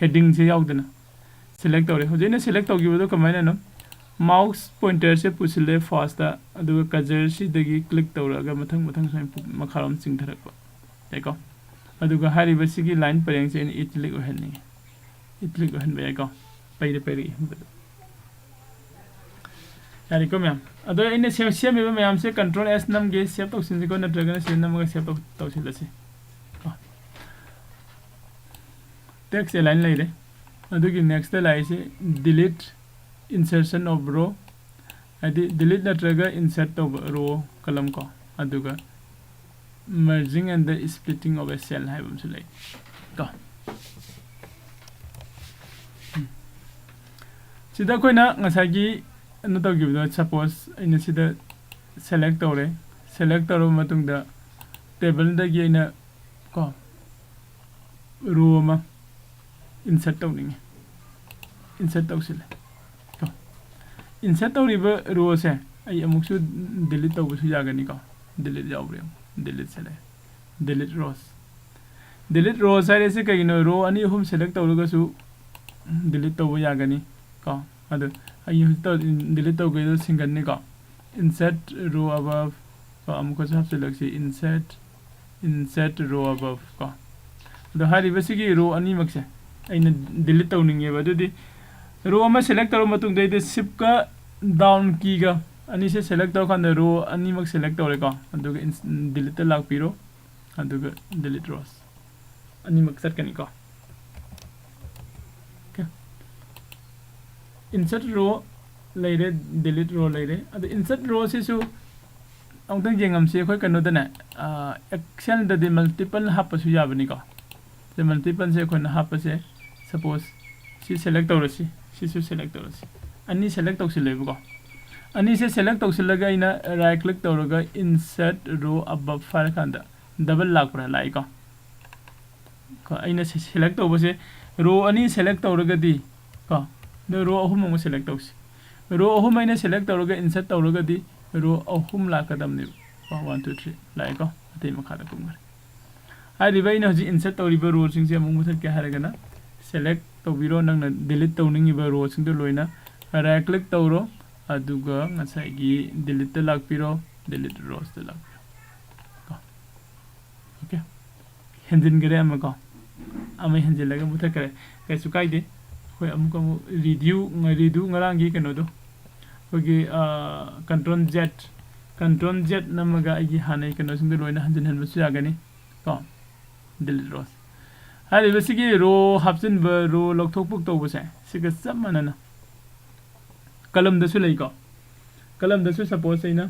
ꯍꯦꯗꯤꯡꯁꯦ ꯌꯥꯎꯗꯅ ꯁꯦꯂꯦꯛ ꯇꯧꯔꯦ꯫ ꯍꯧꯖꯤꯛ ꯑꯩꯅ ꯁꯦꯂꯦꯛ ꯇꯧꯈꯤꯕꯗꯣ ꯀꯃꯥꯏꯅꯅꯣ? ꯃꯥꯎꯁ ꯄꯣꯏꯟꯇꯔꯁꯦ ꯄꯨꯁꯤꯜꯂꯦ ꯐꯥꯔꯁꯇ, ꯑꯗꯨꯒ ꯀꯖꯔꯁꯤꯗꯒꯤ ꯀ꯭ꯂꯤꯛ ꯇꯧꯔꯒ ꯃꯊꯪ ꯃꯊꯪ ꯁꯨꯃꯥꯏꯅ ꯄꯨ- ꯃꯈꯥꯔꯣꯝ ꯆꯤꯡꯊꯔꯛꯄ ꯌꯥꯏꯀꯣ꯫ ꯑꯗꯨꯒ ꯍꯥꯏꯔꯤꯕ ꯁꯤꯒꯤ ꯂꯥꯏꯟ ꯄꯔꯦꯡꯁꯦ ꯑꯩꯅ ꯏꯇꯦꯂꯤꯛ ꯑꯣꯏꯍꯟꯅꯤꯡꯉꯤ, ꯏꯇꯦꯂꯤꯛ ꯑꯣꯏꯍꯟꯕ ꯌꯥꯏꯀꯣ꯫ ꯄꯩꯔ ꯄꯩꯔ ꯏꯍꯟꯕꯗꯣ ꯌꯥꯔꯦꯀꯣ ꯃꯌꯥꯝ꯫ ꯑꯗꯣ ꯑꯩꯅ ꯁꯦꯝ- ꯁꯦꯝꯃꯤꯕ ꯃꯌꯥꯝꯁꯦ ꯀꯟꯇ꯭ꯔꯣꯜ ꯑꯦꯁ ꯅꯝꯒꯦ, ꯁꯦꯞ ꯇꯧꯁꯤꯟꯁꯤꯀꯣ, ꯅꯠꯇ꯭ꯔꯒꯅ ꯁꯤꯗ ꯅꯝꯃꯒ ꯁꯦꯞ ꯇꯧ- ꯇꯧꯁꯤꯜꯂꯁꯤ ꯀꯣ꯫ ꯇꯦꯛꯁ ꯑꯦꯂꯥꯏꯟ ꯂꯩꯔꯦ꯫ ꯑꯗꯨꯒꯤ ꯅꯦꯛꯁꯇ ꯂꯥꯛꯏꯁꯦ ꯗꯤꯂꯤꯠ ꯏꯟꯁꯔꯁꯟ ꯑꯣꯐ ꯔꯣ, ꯍꯥꯏꯗꯤ ꯗꯤꯂꯤꯠ ꯅꯠꯇ꯭ꯔꯒ ꯏꯟꯁꯔꯠ ꯇꯧꯕ ꯔꯣ ꯀꯂꯝ ꯀꯣ꯫ ꯑꯗꯨꯒ merging and the splitting of a cell ꯍꯥꯏꯕ ꯑꯃꯁꯨ ꯂꯩ ꯀꯣ꯫ ꯎꯝ꯫ ꯁꯤꯗ ꯑꯩꯈꯣꯏꯅ ꯉꯁꯥꯏꯒꯤ ꯀꯩꯅꯣ ꯇꯧꯈꯤꯕꯗꯣ, ꯁꯄꯣꯁ ꯑꯩꯅ ꯁꯤꯗ ꯁꯦꯂꯦꯛ ꯇꯧꯔꯦ꯫ ꯁꯦꯂꯦꯛ ꯇꯧꯔꯕ ꯃꯇꯨꯡꯗ ꯇꯦꯕꯜꯗꯒꯤ ꯑꯩꯅ ꯀꯣ ꯔꯣ ꯑꯃ ꯏꯟꯁꯔꯠ ꯇꯧꯅꯤꯡꯉꯤ꯫ ꯏꯟꯁꯔꯠ ꯇꯧꯁꯤꯜꯂꯦ ꯀꯣ꯫ ꯏꯟꯁꯔꯠ ꯇꯧꯔꯤꯕ ꯔꯣꯁꯦ ꯑꯩ ꯑꯃꯨꯛꯁꯨ ꯗꯤꯂꯤꯠ ꯇꯧꯕꯁꯨ ꯌꯥꯒꯅꯤꯀꯣ꯫ ꯗꯤꯂꯤꯠ ꯌꯥꯎꯕ꯭ꯔꯥ ꯌꯦꯡꯉꯨ꯫ ꯗꯤꯂꯤꯠ ꯁꯦꯂꯦꯛ, ꯗꯤꯂꯤꯠ ꯔꯣꯁ꯫ ꯗꯤꯂꯤꯠ ꯔꯣꯁ ꯍꯥꯏꯔꯤꯁꯦ ꯀꯩꯒꯤꯅꯣ? ꯔꯣ ꯑꯅꯤ ꯑꯍꯨꯝ ꯁꯦꯂꯦꯛ ꯇꯧꯔꯒꯁꯨ ꯗꯤꯂꯤꯠ ꯇꯧꯕ ꯌꯥꯒꯅꯤ ꯀꯣ꯫ ꯑꯗꯨ ꯑꯩ ꯍꯧꯖꯤꯛ ꯗꯤꯂꯤꯠ ꯇꯧꯒꯦꯗꯣ ꯁꯤꯡꯒꯜꯅꯤꯀꯣ꯫ Insert row above ꯀꯣ, ꯑꯃꯨꯛꯀꯁꯨ ꯍꯥꯞꯆꯤꯜꯂꯛꯁꯤ, insert, insert row above ꯀꯣ꯫ ꯑꯗꯣ ꯍꯥꯏꯔꯤꯕ ꯁꯤꯒꯤ ꯔꯣ ꯑꯅꯤꯃꯛꯁꯦ ꯑꯩꯅ ꯗꯤꯂꯤꯠ ꯇꯧꯅꯤꯡꯉꯦꯕ꯫ ꯑꯗꯨꯗꯤ ꯔꯣ ꯑꯃ ꯁꯦꯂꯦꯛ ꯇꯧꯔꯕ ꯃꯇꯨꯡꯗ ꯑꯩꯗꯤ ꯁꯤꯞꯀ ꯗꯥꯎꯟ ꯀꯤꯒ ꯑꯅꯤꯁꯦ select ꯇꯧꯔꯀꯥꯟꯗ row ꯑꯅꯤꯃꯛ select ꯇꯧꯔꯦꯀꯣ, ꯑꯗꯨꯒ ins-, deleteꯇ ꯂꯥꯛꯄꯤꯔꯣ, ꯑꯗꯨꯒ delete rows ꯑꯅꯤꯃꯛ ꯆꯠꯀꯅꯤꯀꯣ꯫ Okay. Insert row ꯂꯩꯔꯦ, delete row ꯂꯩꯔꯦ꯫ ꯑꯗꯣ insert rowꯁꯤꯁꯨ ꯑꯃꯨꯛꯇꯪ ꯌꯦꯡꯉꯝꯁꯤ꯫ ꯑꯩꯈꯣꯏ ꯀꯩꯅꯣꯗꯅꯦ, ꯑ, Excelꯗꯗꯤ multiple ꯍꯥꯞꯄꯁꯨ ꯌꯥꯕꯅꯤꯀꯣ꯫ ꯁꯤ multipleꯁꯦ ꯑꯩꯈꯣꯏꯅ ꯍꯥꯞꯄꯁꯦ, suppose ꯁꯤ select ꯇꯧꯔꯁꯤ, ꯁꯤꯁꯨ select ꯇꯧꯔꯁꯤ꯫ ꯑꯅꯤ select ꯇꯧꯁꯤꯜꯂꯦꯕꯀꯣ꯫ ꯑꯅꯤꯁꯦ select ꯇꯧꯁꯤꯜꯂꯒ ꯑꯩꯅ right click ꯇꯧꯔꯒ insert row above ꯍꯥꯏꯔꯀꯥꯟꯗ double ꯂꯥꯛꯄ꯭ꯔꯥ? ꯂꯥꯛꯏꯀꯣ꯫ ꯀꯣ, ꯑꯩꯅ ꯁꯤ select ꯇꯧꯕꯁꯦ, row ꯑꯅꯤ select ꯇꯧꯔꯒꯗꯤ ꯀꯣ, ꯑꯗꯣ row ꯑꯍꯨꯝ ꯑꯃꯨꯛ select ꯇꯧꯁꯤ꯫ Row ꯑꯍꯨꯝ ꯑꯩꯅ select ꯇꯧꯔꯒ insert ꯇꯧꯔꯒꯗꯤ row ꯑꯍꯨꯝ ꯂꯥꯛꯀꯗꯕꯅꯦꯕ꯫ ꯀꯣ, one, two, three ꯂꯥꯛꯑꯦꯀꯣ, ꯑꯇꯩ ꯃꯈꯥꯗ ꯀꯨꯝꯈ꯭ꯔꯦ꯫ ꯍꯥꯏꯔꯤꯕ ꯑꯩꯅ ꯍꯧꯖꯤꯛ insert ꯇꯧꯔꯤꯕ rowꯁꯤꯡꯁꯦ ꯑꯃꯨꯛ ꯃꯨꯊꯠꯀꯦ ꯍꯥꯏꯔꯒꯅ, select ꯇꯧꯕꯤꯔꯣ, ꯅꯪꯅ delete ꯇꯧꯅꯤꯡꯉꯤꯕ rowꯁꯤꯡꯗꯣ ꯂꯣꯏꯅ right click ꯇꯧꯔꯣ, ꯑꯗꯨꯒ ꯉꯁꯥꯏꯒꯤ deleteꯇ ꯂꯥꯛꯄꯤꯔꯣ, delete rowsꯇ ꯂꯥꯛꯄꯤꯔꯣ꯫ ꯀꯣ꯫ Okay꯫ ꯍꯦꯟꯖꯤꯟꯈꯔꯦ ꯑꯃ ꯀꯣ꯫ ꯑꯃ ꯍꯦꯟꯖꯤꯜꯂꯒ ꯃꯨꯊꯠꯈ꯭ꯔꯦ꯫ ꯀꯩꯁꯨ ꯀꯥꯏꯗꯦ꯫ ꯑꯩꯈꯣꯏ ꯑꯃꯨꯛ ꯑꯃꯨꯛ redo, redo ꯉꯔꯥꯡꯒꯤ ꯀꯩꯅꯣꯗꯣ꯫ ꯑꯩꯈꯣꯏꯒꯤ, ꯑ, control Z, control Z ꯅꯝꯃꯒ ꯑꯩꯒꯤ ꯍꯥꯟꯅꯒꯤ ꯀꯩꯅꯣꯁꯤꯡꯗꯣ ꯂꯣꯏꯅ ꯍꯟꯖꯤꯟꯍꯟꯕꯁꯨ ꯌꯥꯒꯅꯤ ꯀꯣ꯫ Delete rows꯫ ꯍꯥꯏꯔꯤꯕꯁꯤꯒꯤ row ꯍꯥꯞꯆꯤꯟꯕ, row ꯂꯧꯊꯣꯛꯄ ꯇꯧꯕꯁꯦ, ꯁꯤꯒ ꯆꯞ ꯃꯥꯟꯅꯅ columnꯗꯁꯨ ꯂꯩꯀꯣ꯫ Columnꯗꯁꯨ suppose ꯑꯩꯅ,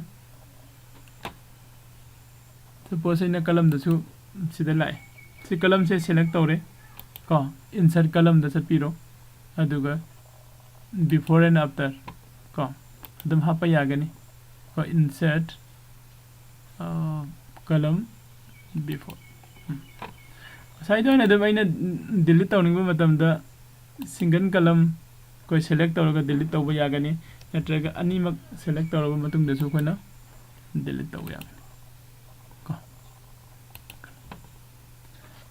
suppose ꯑꯩꯅ columnꯗꯁꯨ ꯁꯤꯗ ꯂꯥꯛꯑꯦ꯫ ꯁꯤ columnꯁꯦ select ꯇꯧꯔꯦ ꯀꯣ, insert columnꯗ ꯆꯠꯄꯤꯔꯣ, ꯑꯗꯨꯒ before and after ꯀꯣ, ꯑꯗꯨꯝ ꯍꯥꯞꯄ ꯌꯥꯒꯅꯤ ꯀꯣ, insert, ꯑ, column before꯫ ꯎꯝ꯫ ꯉꯁꯥꯏꯗ ꯑꯣꯏꯅ ꯑꯗꯨꯝ ꯑꯩꯅ delete ꯇꯧꯅꯤꯡꯕ ꯃꯇꯝꯗ single column ꯑꯩꯈꯣꯏ select ꯇꯧꯔꯒ delete ꯇꯧꯕ ꯌꯥꯒꯅꯤ, ꯅꯠꯇ꯭ꯔꯒ ꯑꯅꯤꯃꯛ select ꯇꯧꯔꯕ ꯃꯇꯨꯡꯗꯁꯨ ꯑꯩꯈꯣꯏꯅ delete ꯇꯧꯕ ꯌꯥꯒꯅꯤ ꯀꯣ꯫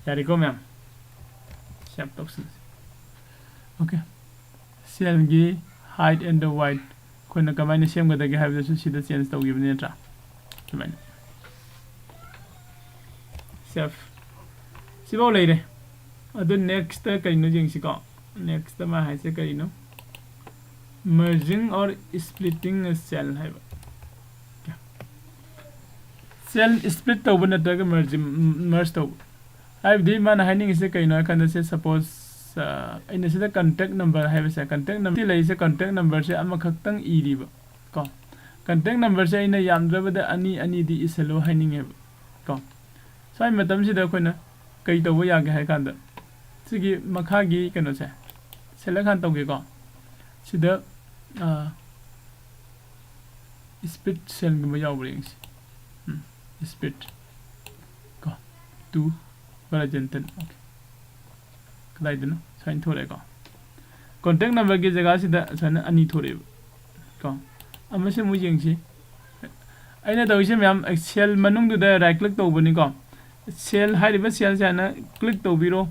ꯌꯥꯔꯦꯀꯣ ꯃꯌꯥꯝ? Save ꯇꯧꯁꯤꯜꯂꯁꯤ꯫ Okay꯫ Cellꯒꯤ height and the width ꯑꯩꯈꯣꯏꯅ ꯀꯃꯥꯏꯅ ꯁꯦꯝꯒꯗꯒꯦ ꯍꯥꯏꯕꯗꯨꯁꯨ ꯁꯤꯗ change ꯇꯧꯈꯤꯕꯅꯤ ꯅꯠꯇ꯭ꯔꯥ? ꯁꯨꯃꯥꯏꯅ꯫ Save꯫ ꯁꯤꯐꯥꯎ ꯂꯩꯔꯦ꯫ ꯑꯗꯨ nextꯇ ꯀꯩꯅꯣ ꯌꯦꯡꯁꯤꯀꯣ꯫ Nextꯇ ꯃꯥ ꯍꯥꯏꯁꯦ ꯀꯩꯅꯣ? Merging or splitting a cell ꯍꯥꯏꯕ꯫ Cell split ꯇꯧꯕ ꯅꯠꯇ꯭ꯔꯒ merge, merge ꯇꯧꯕ ꯍꯥꯏꯕꯗꯤ ꯃꯥꯅ ꯍꯥꯏꯅꯤꯡꯉꯤꯁꯦ ꯀꯩꯅꯣ ꯍꯥꯏ ꯀꯥꯟꯗ, ꯁꯦ, suppose, ꯑ, ꯑꯩꯅ ꯁꯤꯗ contact number ꯍꯥꯏꯕꯁꯦ, contact number ꯁꯤ ꯂꯩꯔꯤꯁꯦ, contact number ꯁꯦ ꯑꯃꯈꯛꯇꯪ ꯏꯔꯤꯕ ꯀꯣ꯫ Contact number ꯁꯦ ꯑꯩꯅ ꯌꯥꯝꯗ꯭ꯔꯕꯗ ꯑꯅꯤ, ꯑꯅꯤꯗꯤ ꯏꯁꯜꯂꯨ ꯍꯥꯏꯅꯤꯡꯉꯦꯕ ꯀꯣ꯫ ꯁ꯭ꯋꯥꯏ ꯃꯇꯝꯁꯤꯗ ꯑꯩꯈꯣꯏꯅ ꯀꯩ ꯇꯧꯕ ꯌꯥꯒꯦ ꯍꯥꯏ ꯀꯥꯟꯗ, ꯁꯤꯒꯤ ꯃꯈꯥꯒꯤ ꯀꯩꯅꯣꯁꯦ select ꯍꯥꯟꯅ ꯇꯧꯒꯦꯀꯣ꯫ ꯁꯤꯗ, ꯑ, split cell ꯒꯨꯝꯕ ꯌꯥꯎꯕ꯭ꯔꯥ ꯌꯦꯡꯁꯤ꯫ ꯎꯝ, split ꯀꯣ, to horizontal, okay꯫ ꯀꯗꯥꯏꯗꯅꯣ? ꯁꯨꯃꯥꯏꯅ ꯊꯣꯔꯛꯑꯦꯀꯣ꯫ Contact number ꯒꯤ ꯖꯒꯥꯁꯤꯗ ꯁꯨꯃꯥꯏꯅ ꯑꯅꯤ ꯊꯣꯔꯛꯑꯦꯕ ꯀꯣ꯫ ꯑꯃꯁꯤ ꯑꯃꯨꯛ ꯌꯦꯡꯁꯤ꯫ ꯑꯩꯅ ꯇꯧꯔꯤꯁꯦ ꯃꯌꯥꯝ, cell ꯃꯅꯨꯡꯗꯨꯗ right click ꯇꯧꯕꯅꯤꯀꯣ꯫ Cell ꯍꯥꯏꯔꯤꯕ cell ꯁꯦ ꯍꯥꯟꯅ click ꯇꯧꯕꯤꯔꯣ꯫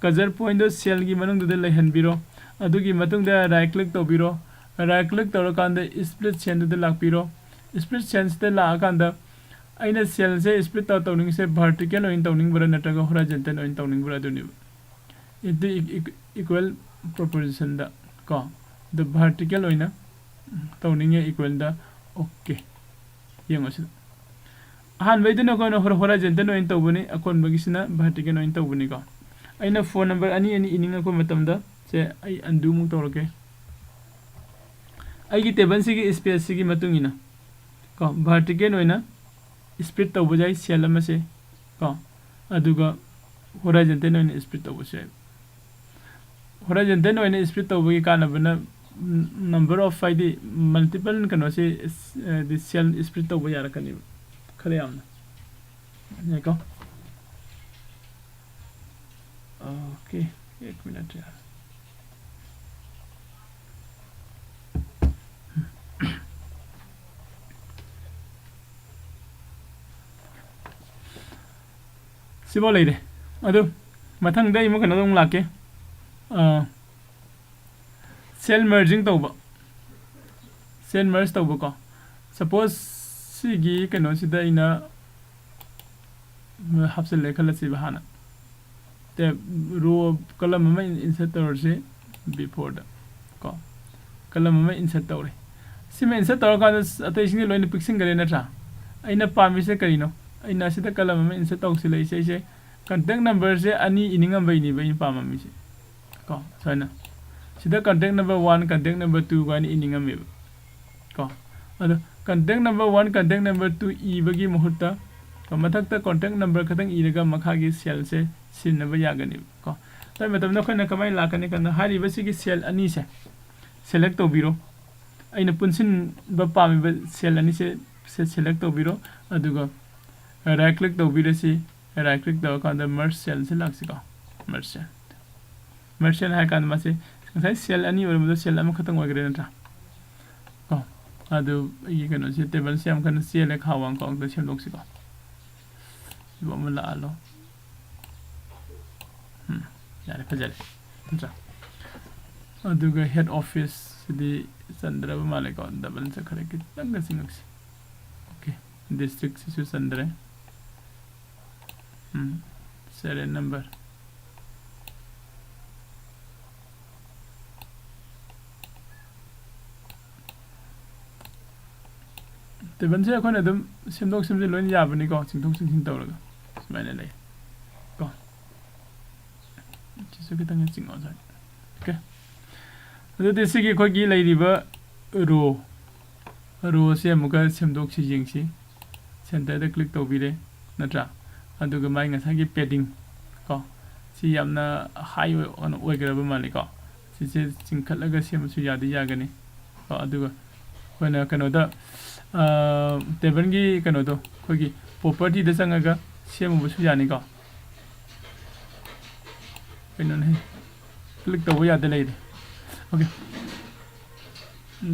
Cursor point ꯗꯣ cell ꯒꯤ ꯃꯅꯨꯡꯗꯨꯗ ꯂꯩꯍꯟꯕꯤꯔꯣ꯫ ꯑꯗꯨꯒꯤ ꯃꯇꯨꯡꯗ right click ꯇꯧꯕꯤꯔꯣ꯫ Right click ꯇꯧꯔꯀꯥꯟꯗ split cell ꯗꯨꯗ ꯂꯥꯛꯄꯤꯔꯣ꯫ Split cell ꯁꯤꯗ ꯂꯥꯛꯑꯀꯥꯟꯗ ꯑꯩꯅ cell ꯁꯦ split ꯇꯧ-, ꯇꯧꯅꯤꯡꯉꯤꯁꯦ vertical ꯑꯣꯏꯅ ꯇꯧꯅꯤꯡꯕ꯭ꯔꯥ ꯅꯠꯇ꯭ꯔꯒ horizontal ꯑꯣꯏꯅ ꯇꯧꯅꯤꯡꯕ꯭ꯔꯥ ꯑꯗꯨꯅꯦꯕ꯫ ꯑꯗꯨ ꯏ-, ꯏ-, equal proportion ꯗ ꯀꯣ, ꯑꯗꯨ vertical ꯑꯣꯏꯅ ꯇꯧꯅꯤꯡꯉꯦ equal ꯗ, okay꯫ ꯌꯦꯡꯉꯣ ꯁꯤꯗ꯫ ꯑꯍꯥꯟꯕꯩꯗꯨꯅ ꯑꯩꯈꯣꯏꯅ hor-, horizontal ꯑꯣꯏꯅ ꯇꯧꯕꯅꯤ, ꯑꯀꯣꯟꯕꯒꯤꯁꯤꯅ vertical ꯑꯣꯏꯅ ꯇꯧꯕꯅꯤꯀꯣ꯫ ꯑꯩꯅ phone number ꯑꯅꯤ ꯑꯅꯤ ꯏꯅꯤꯡꯉꯛꯄ ꯃꯇꯝꯗ, ꯁꯦ, ꯑꯩ undo ꯑꯃꯨꯛ ꯇꯧꯔꯛꯀꯦ꯫ ꯑꯩꯒꯤ table ꯁꯤꯒꯤ space ꯁꯤꯒꯤ ꯃꯇꯨꯡ ꯏꯟꯅ ꯀꯣ, vertical ꯑꯣꯏꯅ split ꯇꯧꯕ ꯌꯥꯏ cell ꯑꯃꯁꯦ ꯀꯣ, ꯑꯗꯨꯒ horizontal ꯑꯣꯏꯅ split ꯇꯧꯕꯁꯨ ꯌꯥꯏ꯫ Horizontal ꯑꯣꯏꯅ split ꯇꯧꯕꯒꯤ ꯀꯥꯟꯅꯕꯅ, ꯎꯝ, number of, ꯍꯥꯏꯗꯤ multiple ꯀꯩꯅꯣꯁꯤ, ꯑ, ꯍꯥꯏꯗꯤ cell split ꯇꯧꯕ ꯌꯥꯔꯛꯀꯅꯦꯕ ꯈꯔ ꯌꯥꯝꯅ꯫ ꯌꯥꯏꯀꯣ? Okay, एक मिनट यार। ꯁꯤꯐꯥꯎ ꯂꯩꯔꯦ꯫ ꯑꯗꯨ ꯃꯊꯪꯗ ꯑꯩ ꯑꯃꯨꯛ ꯀꯩꯅꯣꯗ ꯑꯃꯨꯛ ꯂꯥꯛꯀꯦ꯫ ꯑ, cell merging ꯇꯧꯕ꯫ Cell merge ꯇꯧꯕꯀꯣ꯫ Suppose ꯁꯤꯒꯤ ꯀꯩꯅꯣꯁꯤꯗ ꯑꯩꯅ ꯍꯥꯞꯆꯤꯜꯂꯦ ꯈꯜꯂꯁꯤꯕ ꯍꯥꯟꯅ꯫ ꯇꯦ-, row column ꯑꯃ insert ꯇꯧꯔꯁꯤ before ꯗ ꯀꯣ꯫ column ꯑꯃ insert ꯇꯧꯔꯦ꯫ ꯁꯤꯃ insert ꯇꯧꯔꯀꯥꯟꯗ ꯑꯇꯩꯁꯤꯡꯗꯤ ꯂꯣꯏꯅ ꯄꯤꯛꯁꯤꯟꯈꯔꯦ ꯅꯠꯇ꯭ꯔꯥ? ꯑꯩꯅ ꯄꯥꯝꯃꯤꯁꯦ ꯀꯔꯤꯅꯣ? ꯑꯩꯅ ꯑꯁꯤꯗ column ꯑꯃ insert ꯇꯧꯁꯤꯜꯂꯛꯏꯁꯦ, ꯑꯩꯁꯦ contact numberꯁꯦ ꯑꯅꯤ ꯏꯅꯤꯡꯉꯝꯕꯩꯅꯦꯕ ꯑꯩꯅ ꯄꯥꯝꯃꯝꯃꯤꯁꯦ꯫ ꯀꯣ, ꯁꯨꯃꯥꯏꯅ ꯁꯤꯗ contact number one, contact number two ꯀꯥꯏꯅ ꯏꯅꯤꯡꯉꯝꯃꯦꯕ꯫ ꯀꯣ, ꯑꯗꯣ contact number one, contact number two ꯏꯕꯒꯤ ꯃꯍꯨꯠꯇ, ꯀꯣ, ꯃꯊꯛꯇ contact number ꯈꯛꯇꯪ ꯏꯔꯒ ꯃꯈꯥꯒꯤ cellꯁꯦ ꯁꯤꯖꯤꯟꯅꯕ ꯌꯥꯒꯅꯦꯕ꯫ ꯀꯣ, ꯑꯗꯨꯒꯤ ꯃꯇꯝꯗ ꯑꯩꯈꯣꯏꯅ ꯀꯃꯥꯏꯅ ꯂꯥꯛꯀꯅꯤ ꯀꯥꯟꯗ, ꯍꯥꯏꯔꯤꯕ ꯁꯤꯒꯤ cell ꯑꯅꯤꯁꯦ select ꯇꯧꯕꯤꯔꯣ꯫ ꯑꯩꯅ ꯄꯨꯟꯁꯤꯟꯕ ꯄꯥꯝꯃꯤꯕ cell ꯑꯅꯤꯁꯦ ꯁꯦ select ꯇꯧꯕꯤꯔꯣ, ꯑꯗꯨꯒ right click ꯇꯧꯕꯤꯔꯁꯤ꯫ Right click ꯇꯧꯔꯀꯥꯟꯗ merge cellꯁꯦ ꯂꯥꯛꯁꯤꯀꯣ, merge cell꯫ Merge cell ꯍꯥꯏ ꯀꯥꯟꯗ ꯃꯥꯁꯦ ꯉꯁꯥꯏ cell ꯑꯅꯤ ꯑꯣꯏꯔꯝꯕꯗꯣ cell ꯑꯃꯈꯛꯇꯪ ꯑꯣꯏꯈ꯭ꯔꯦ ꯅꯠꯇ꯭ꯔꯥ? ꯀꯣ, ꯑꯗꯨ ꯑꯩꯒꯤ ꯀꯩꯅꯣꯁꯦ, tableꯁꯦ ꯌꯥꯝ ꯀꯟꯅ ꯆꯦꯜꯂꯦ, ꯈꯥ ꯋꯥꯡ ꯀꯣ, ꯑꯝꯇ ꯁꯦꯝꯗꯣꯛꯁꯤꯀꯣ꯫ ꯁꯤꯕꯨ ꯑꯃ ꯂꯥꯛꯍꯜꯂꯣ꯫ ꯎꯝ, ꯌꯥꯔꯦ, ꯐꯖꯔꯦ ꯅꯠꯇ꯭ꯔꯥ? ꯑꯗꯨꯒ head office ꯁꯤꯗꯤ ꯆꯟꯗ꯭ꯔꯕ ꯃꯥꯜꯂꯦꯀꯣ, double ꯆꯠꯈ꯭ꯔꯦ, ꯈꯤꯇꯪꯒ ꯆꯤꯡꯉꯛꯁꯤ꯫ Okay, districtꯁꯤꯁꯨ ꯆꯟꯗ꯭ꯔꯦ꯫ ꯎꯝ, serial number꯫ Tableꯁꯦ ꯑꯩꯈꯣꯏꯅ ꯑꯗꯨꯝ ꯁꯦꯝꯗꯣꯛ ꯁꯦꯝꯖꯤꯟ ꯂꯣꯏꯅ ꯌꯥꯕꯅꯤꯀꯣ, ꯆꯤꯡꯊꯣꯛ ꯆꯤꯡꯁꯤꯟ ꯇꯧꯔꯒ ꯁꯨꯃꯥꯏꯅ ꯂꯩ ꯀꯣ꯫ ꯁꯤꯁꯨ ꯈꯤꯇꯪ ꯆꯤꯡꯉꯣ ꯁ꯭ꯋꯥꯏꯗ꯫ Okay, ꯑꯗꯨꯗꯤ ꯁꯤꯒꯤ ꯑꯩꯈꯣꯏꯒꯤ ꯂꯩꯔꯤꯕ row, rowꯁꯦ ꯑꯃꯨꯛꯀ ꯁꯦꯝꯗꯣꯛꯁꯤ ꯌꯦꯡꯁꯤ꯫ Centreꯗ click ꯇꯧꯕꯤꯔꯦ ꯅꯠꯇ꯭ꯔꯥ? ꯑꯗꯨꯒ ꯃꯥꯏ ꯉꯁꯥꯏꯒꯤ padding ꯀꯣ, ꯁꯤ ꯌꯥꯝꯅ high ꯑꯣꯏ-, ꯑꯣꯏꯈ꯭ꯔꯕ ꯃꯥꯜꯂꯤꯀꯣ꯫ ꯁꯤꯁꯦ ꯆꯤꯡꯈꯠꯂꯒ ꯁꯦꯝꯕꯁꯨ ꯌꯥꯗꯤ ꯌꯥꯒꯅꯤ ꯀꯣ꯫ ꯑꯗꯨꯒ ꯑꯩꯈꯣꯏꯅ ꯀꯩꯅꯣꯗ, ꯑ, tableꯒꯤ ꯀꯩꯅꯣꯗꯣ, ꯑꯩꯈꯣꯏꯒꯤ propertyꯗ ꯆꯪꯉꯒ ꯁꯦꯝꯃꯨꯕꯁꯨ ꯌꯥꯅꯤꯀꯣ꯫ ꯀꯩꯅꯣꯅꯦ, click ꯇꯧꯕ ꯌꯥꯗ ꯂꯩꯔꯦ꯫ Okay,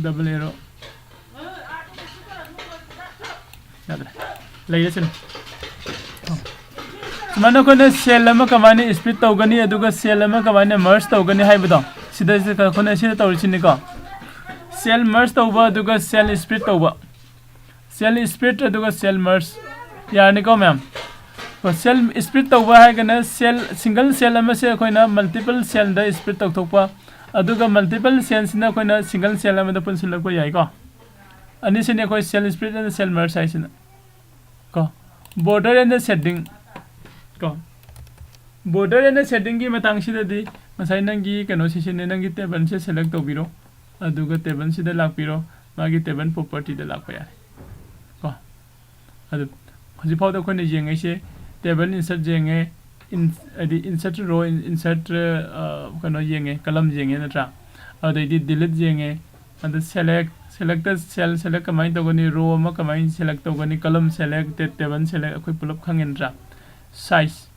double arrow꯫ ꯌꯥꯗ꯭ꯔꯦ, ꯂꯩꯔꯦ ꯁꯤꯅ꯫ ꯁꯨꯃꯥꯏꯅ ꯑꯩꯈꯣꯏꯅ cell ꯑꯃ ꯀꯃꯥꯏꯅ split ꯇꯧꯒꯅꯤ, ꯑꯗꯨꯒ cell ꯑꯃ ꯀꯃꯥꯏꯅ merge ꯇꯧꯒꯅꯤ ꯍꯥꯏꯕꯗꯣ, ꯁꯤꯗ ꯑꯩꯈꯣꯏꯅ ꯁꯤꯗ ꯇꯧꯔꯤꯁꯤꯅꯤꯀꯣ꯫ Cell merge ꯇꯧꯕ, ꯑꯗꯨꯒ cell split ꯇꯧꯕ꯫ Cell split ꯑꯗꯨꯒ cell merge ꯌꯥꯔꯅꯤꯀꯣ ꯃꯌꯥꯝ꯫ Cell split ꯇꯧꯕ ꯍꯥꯏꯔꯒꯅ cell, single cell ꯑꯃꯁꯦ ꯑꯩꯈꯣꯏꯅ multiple cellꯗ split ꯇꯧꯊꯣꯛꯄ, ꯑꯗꯨꯒ multiple cellꯁꯤꯅ ꯑꯩꯈꯣꯏꯅ single cell ꯑꯃꯗ ꯄꯨꯟꯁꯤꯜꯂꯛꯄ ꯌꯥꯏꯀꯣ꯫ ꯑꯅꯤꯁꯤꯅꯤ ꯑꯩꯈꯣꯏ cell split and cell merge ꯍꯥꯏꯁꯤꯅ꯫ ꯀꯣ, border and shading꯫ ꯀꯣ, border and shadingꯒꯤ ꯃꯇꯥꯡꯁꯤꯗꯗꯤ ꯉꯁꯥꯏ ꯅꯪꯒꯤ ꯀꯩꯅꯣꯁꯤ ꯁꯤꯅꯦ, ꯅꯪꯒꯤ tableꯁꯦ select ꯇꯧꯕꯤꯔꯣ꯫ ꯑꯗꯨꯒ tableꯁꯤꯗ ꯂꯥꯛꯄꯤꯔꯣ꯫ ꯃꯥꯒꯤ table propertyꯗ ꯂꯥꯛꯄ ꯌꯥꯔꯦ꯫ ꯀꯣ, ꯑꯗꯨ ꯍꯧꯖꯤꯛꯐꯥꯎꯗ ꯑꯩꯈꯣꯏꯅ ꯌꯦꯡꯉꯤꯁꯦ table insert ꯌꯦꯡꯉꯦ, in-, ꯍꯥꯏꯗꯤ insert row, in-, insert, ꯑ, ꯀꯩꯅꯣ ꯌꯦꯡꯉꯦ, column ꯌꯦꯡꯉꯦ ꯅꯠꯇ꯭ꯔꯥ? ꯑꯗꯩꯗꯤ delete ꯌꯦꯡꯉꯦ, ꯑꯗ select, selected cell select ꯀꯃꯥꯏꯅ ꯇꯧꯒꯅꯤ, row ꯑꯃ ꯀꯃꯥꯏꯅ select ꯇꯧꯒꯅꯤ, column select, ta-, table select ꯑꯩꯈꯣꯏ ꯄꯨꯂꯞ ꯈꯪꯉꯦ ꯅꯠꯇ꯭ꯔꯥ? Size,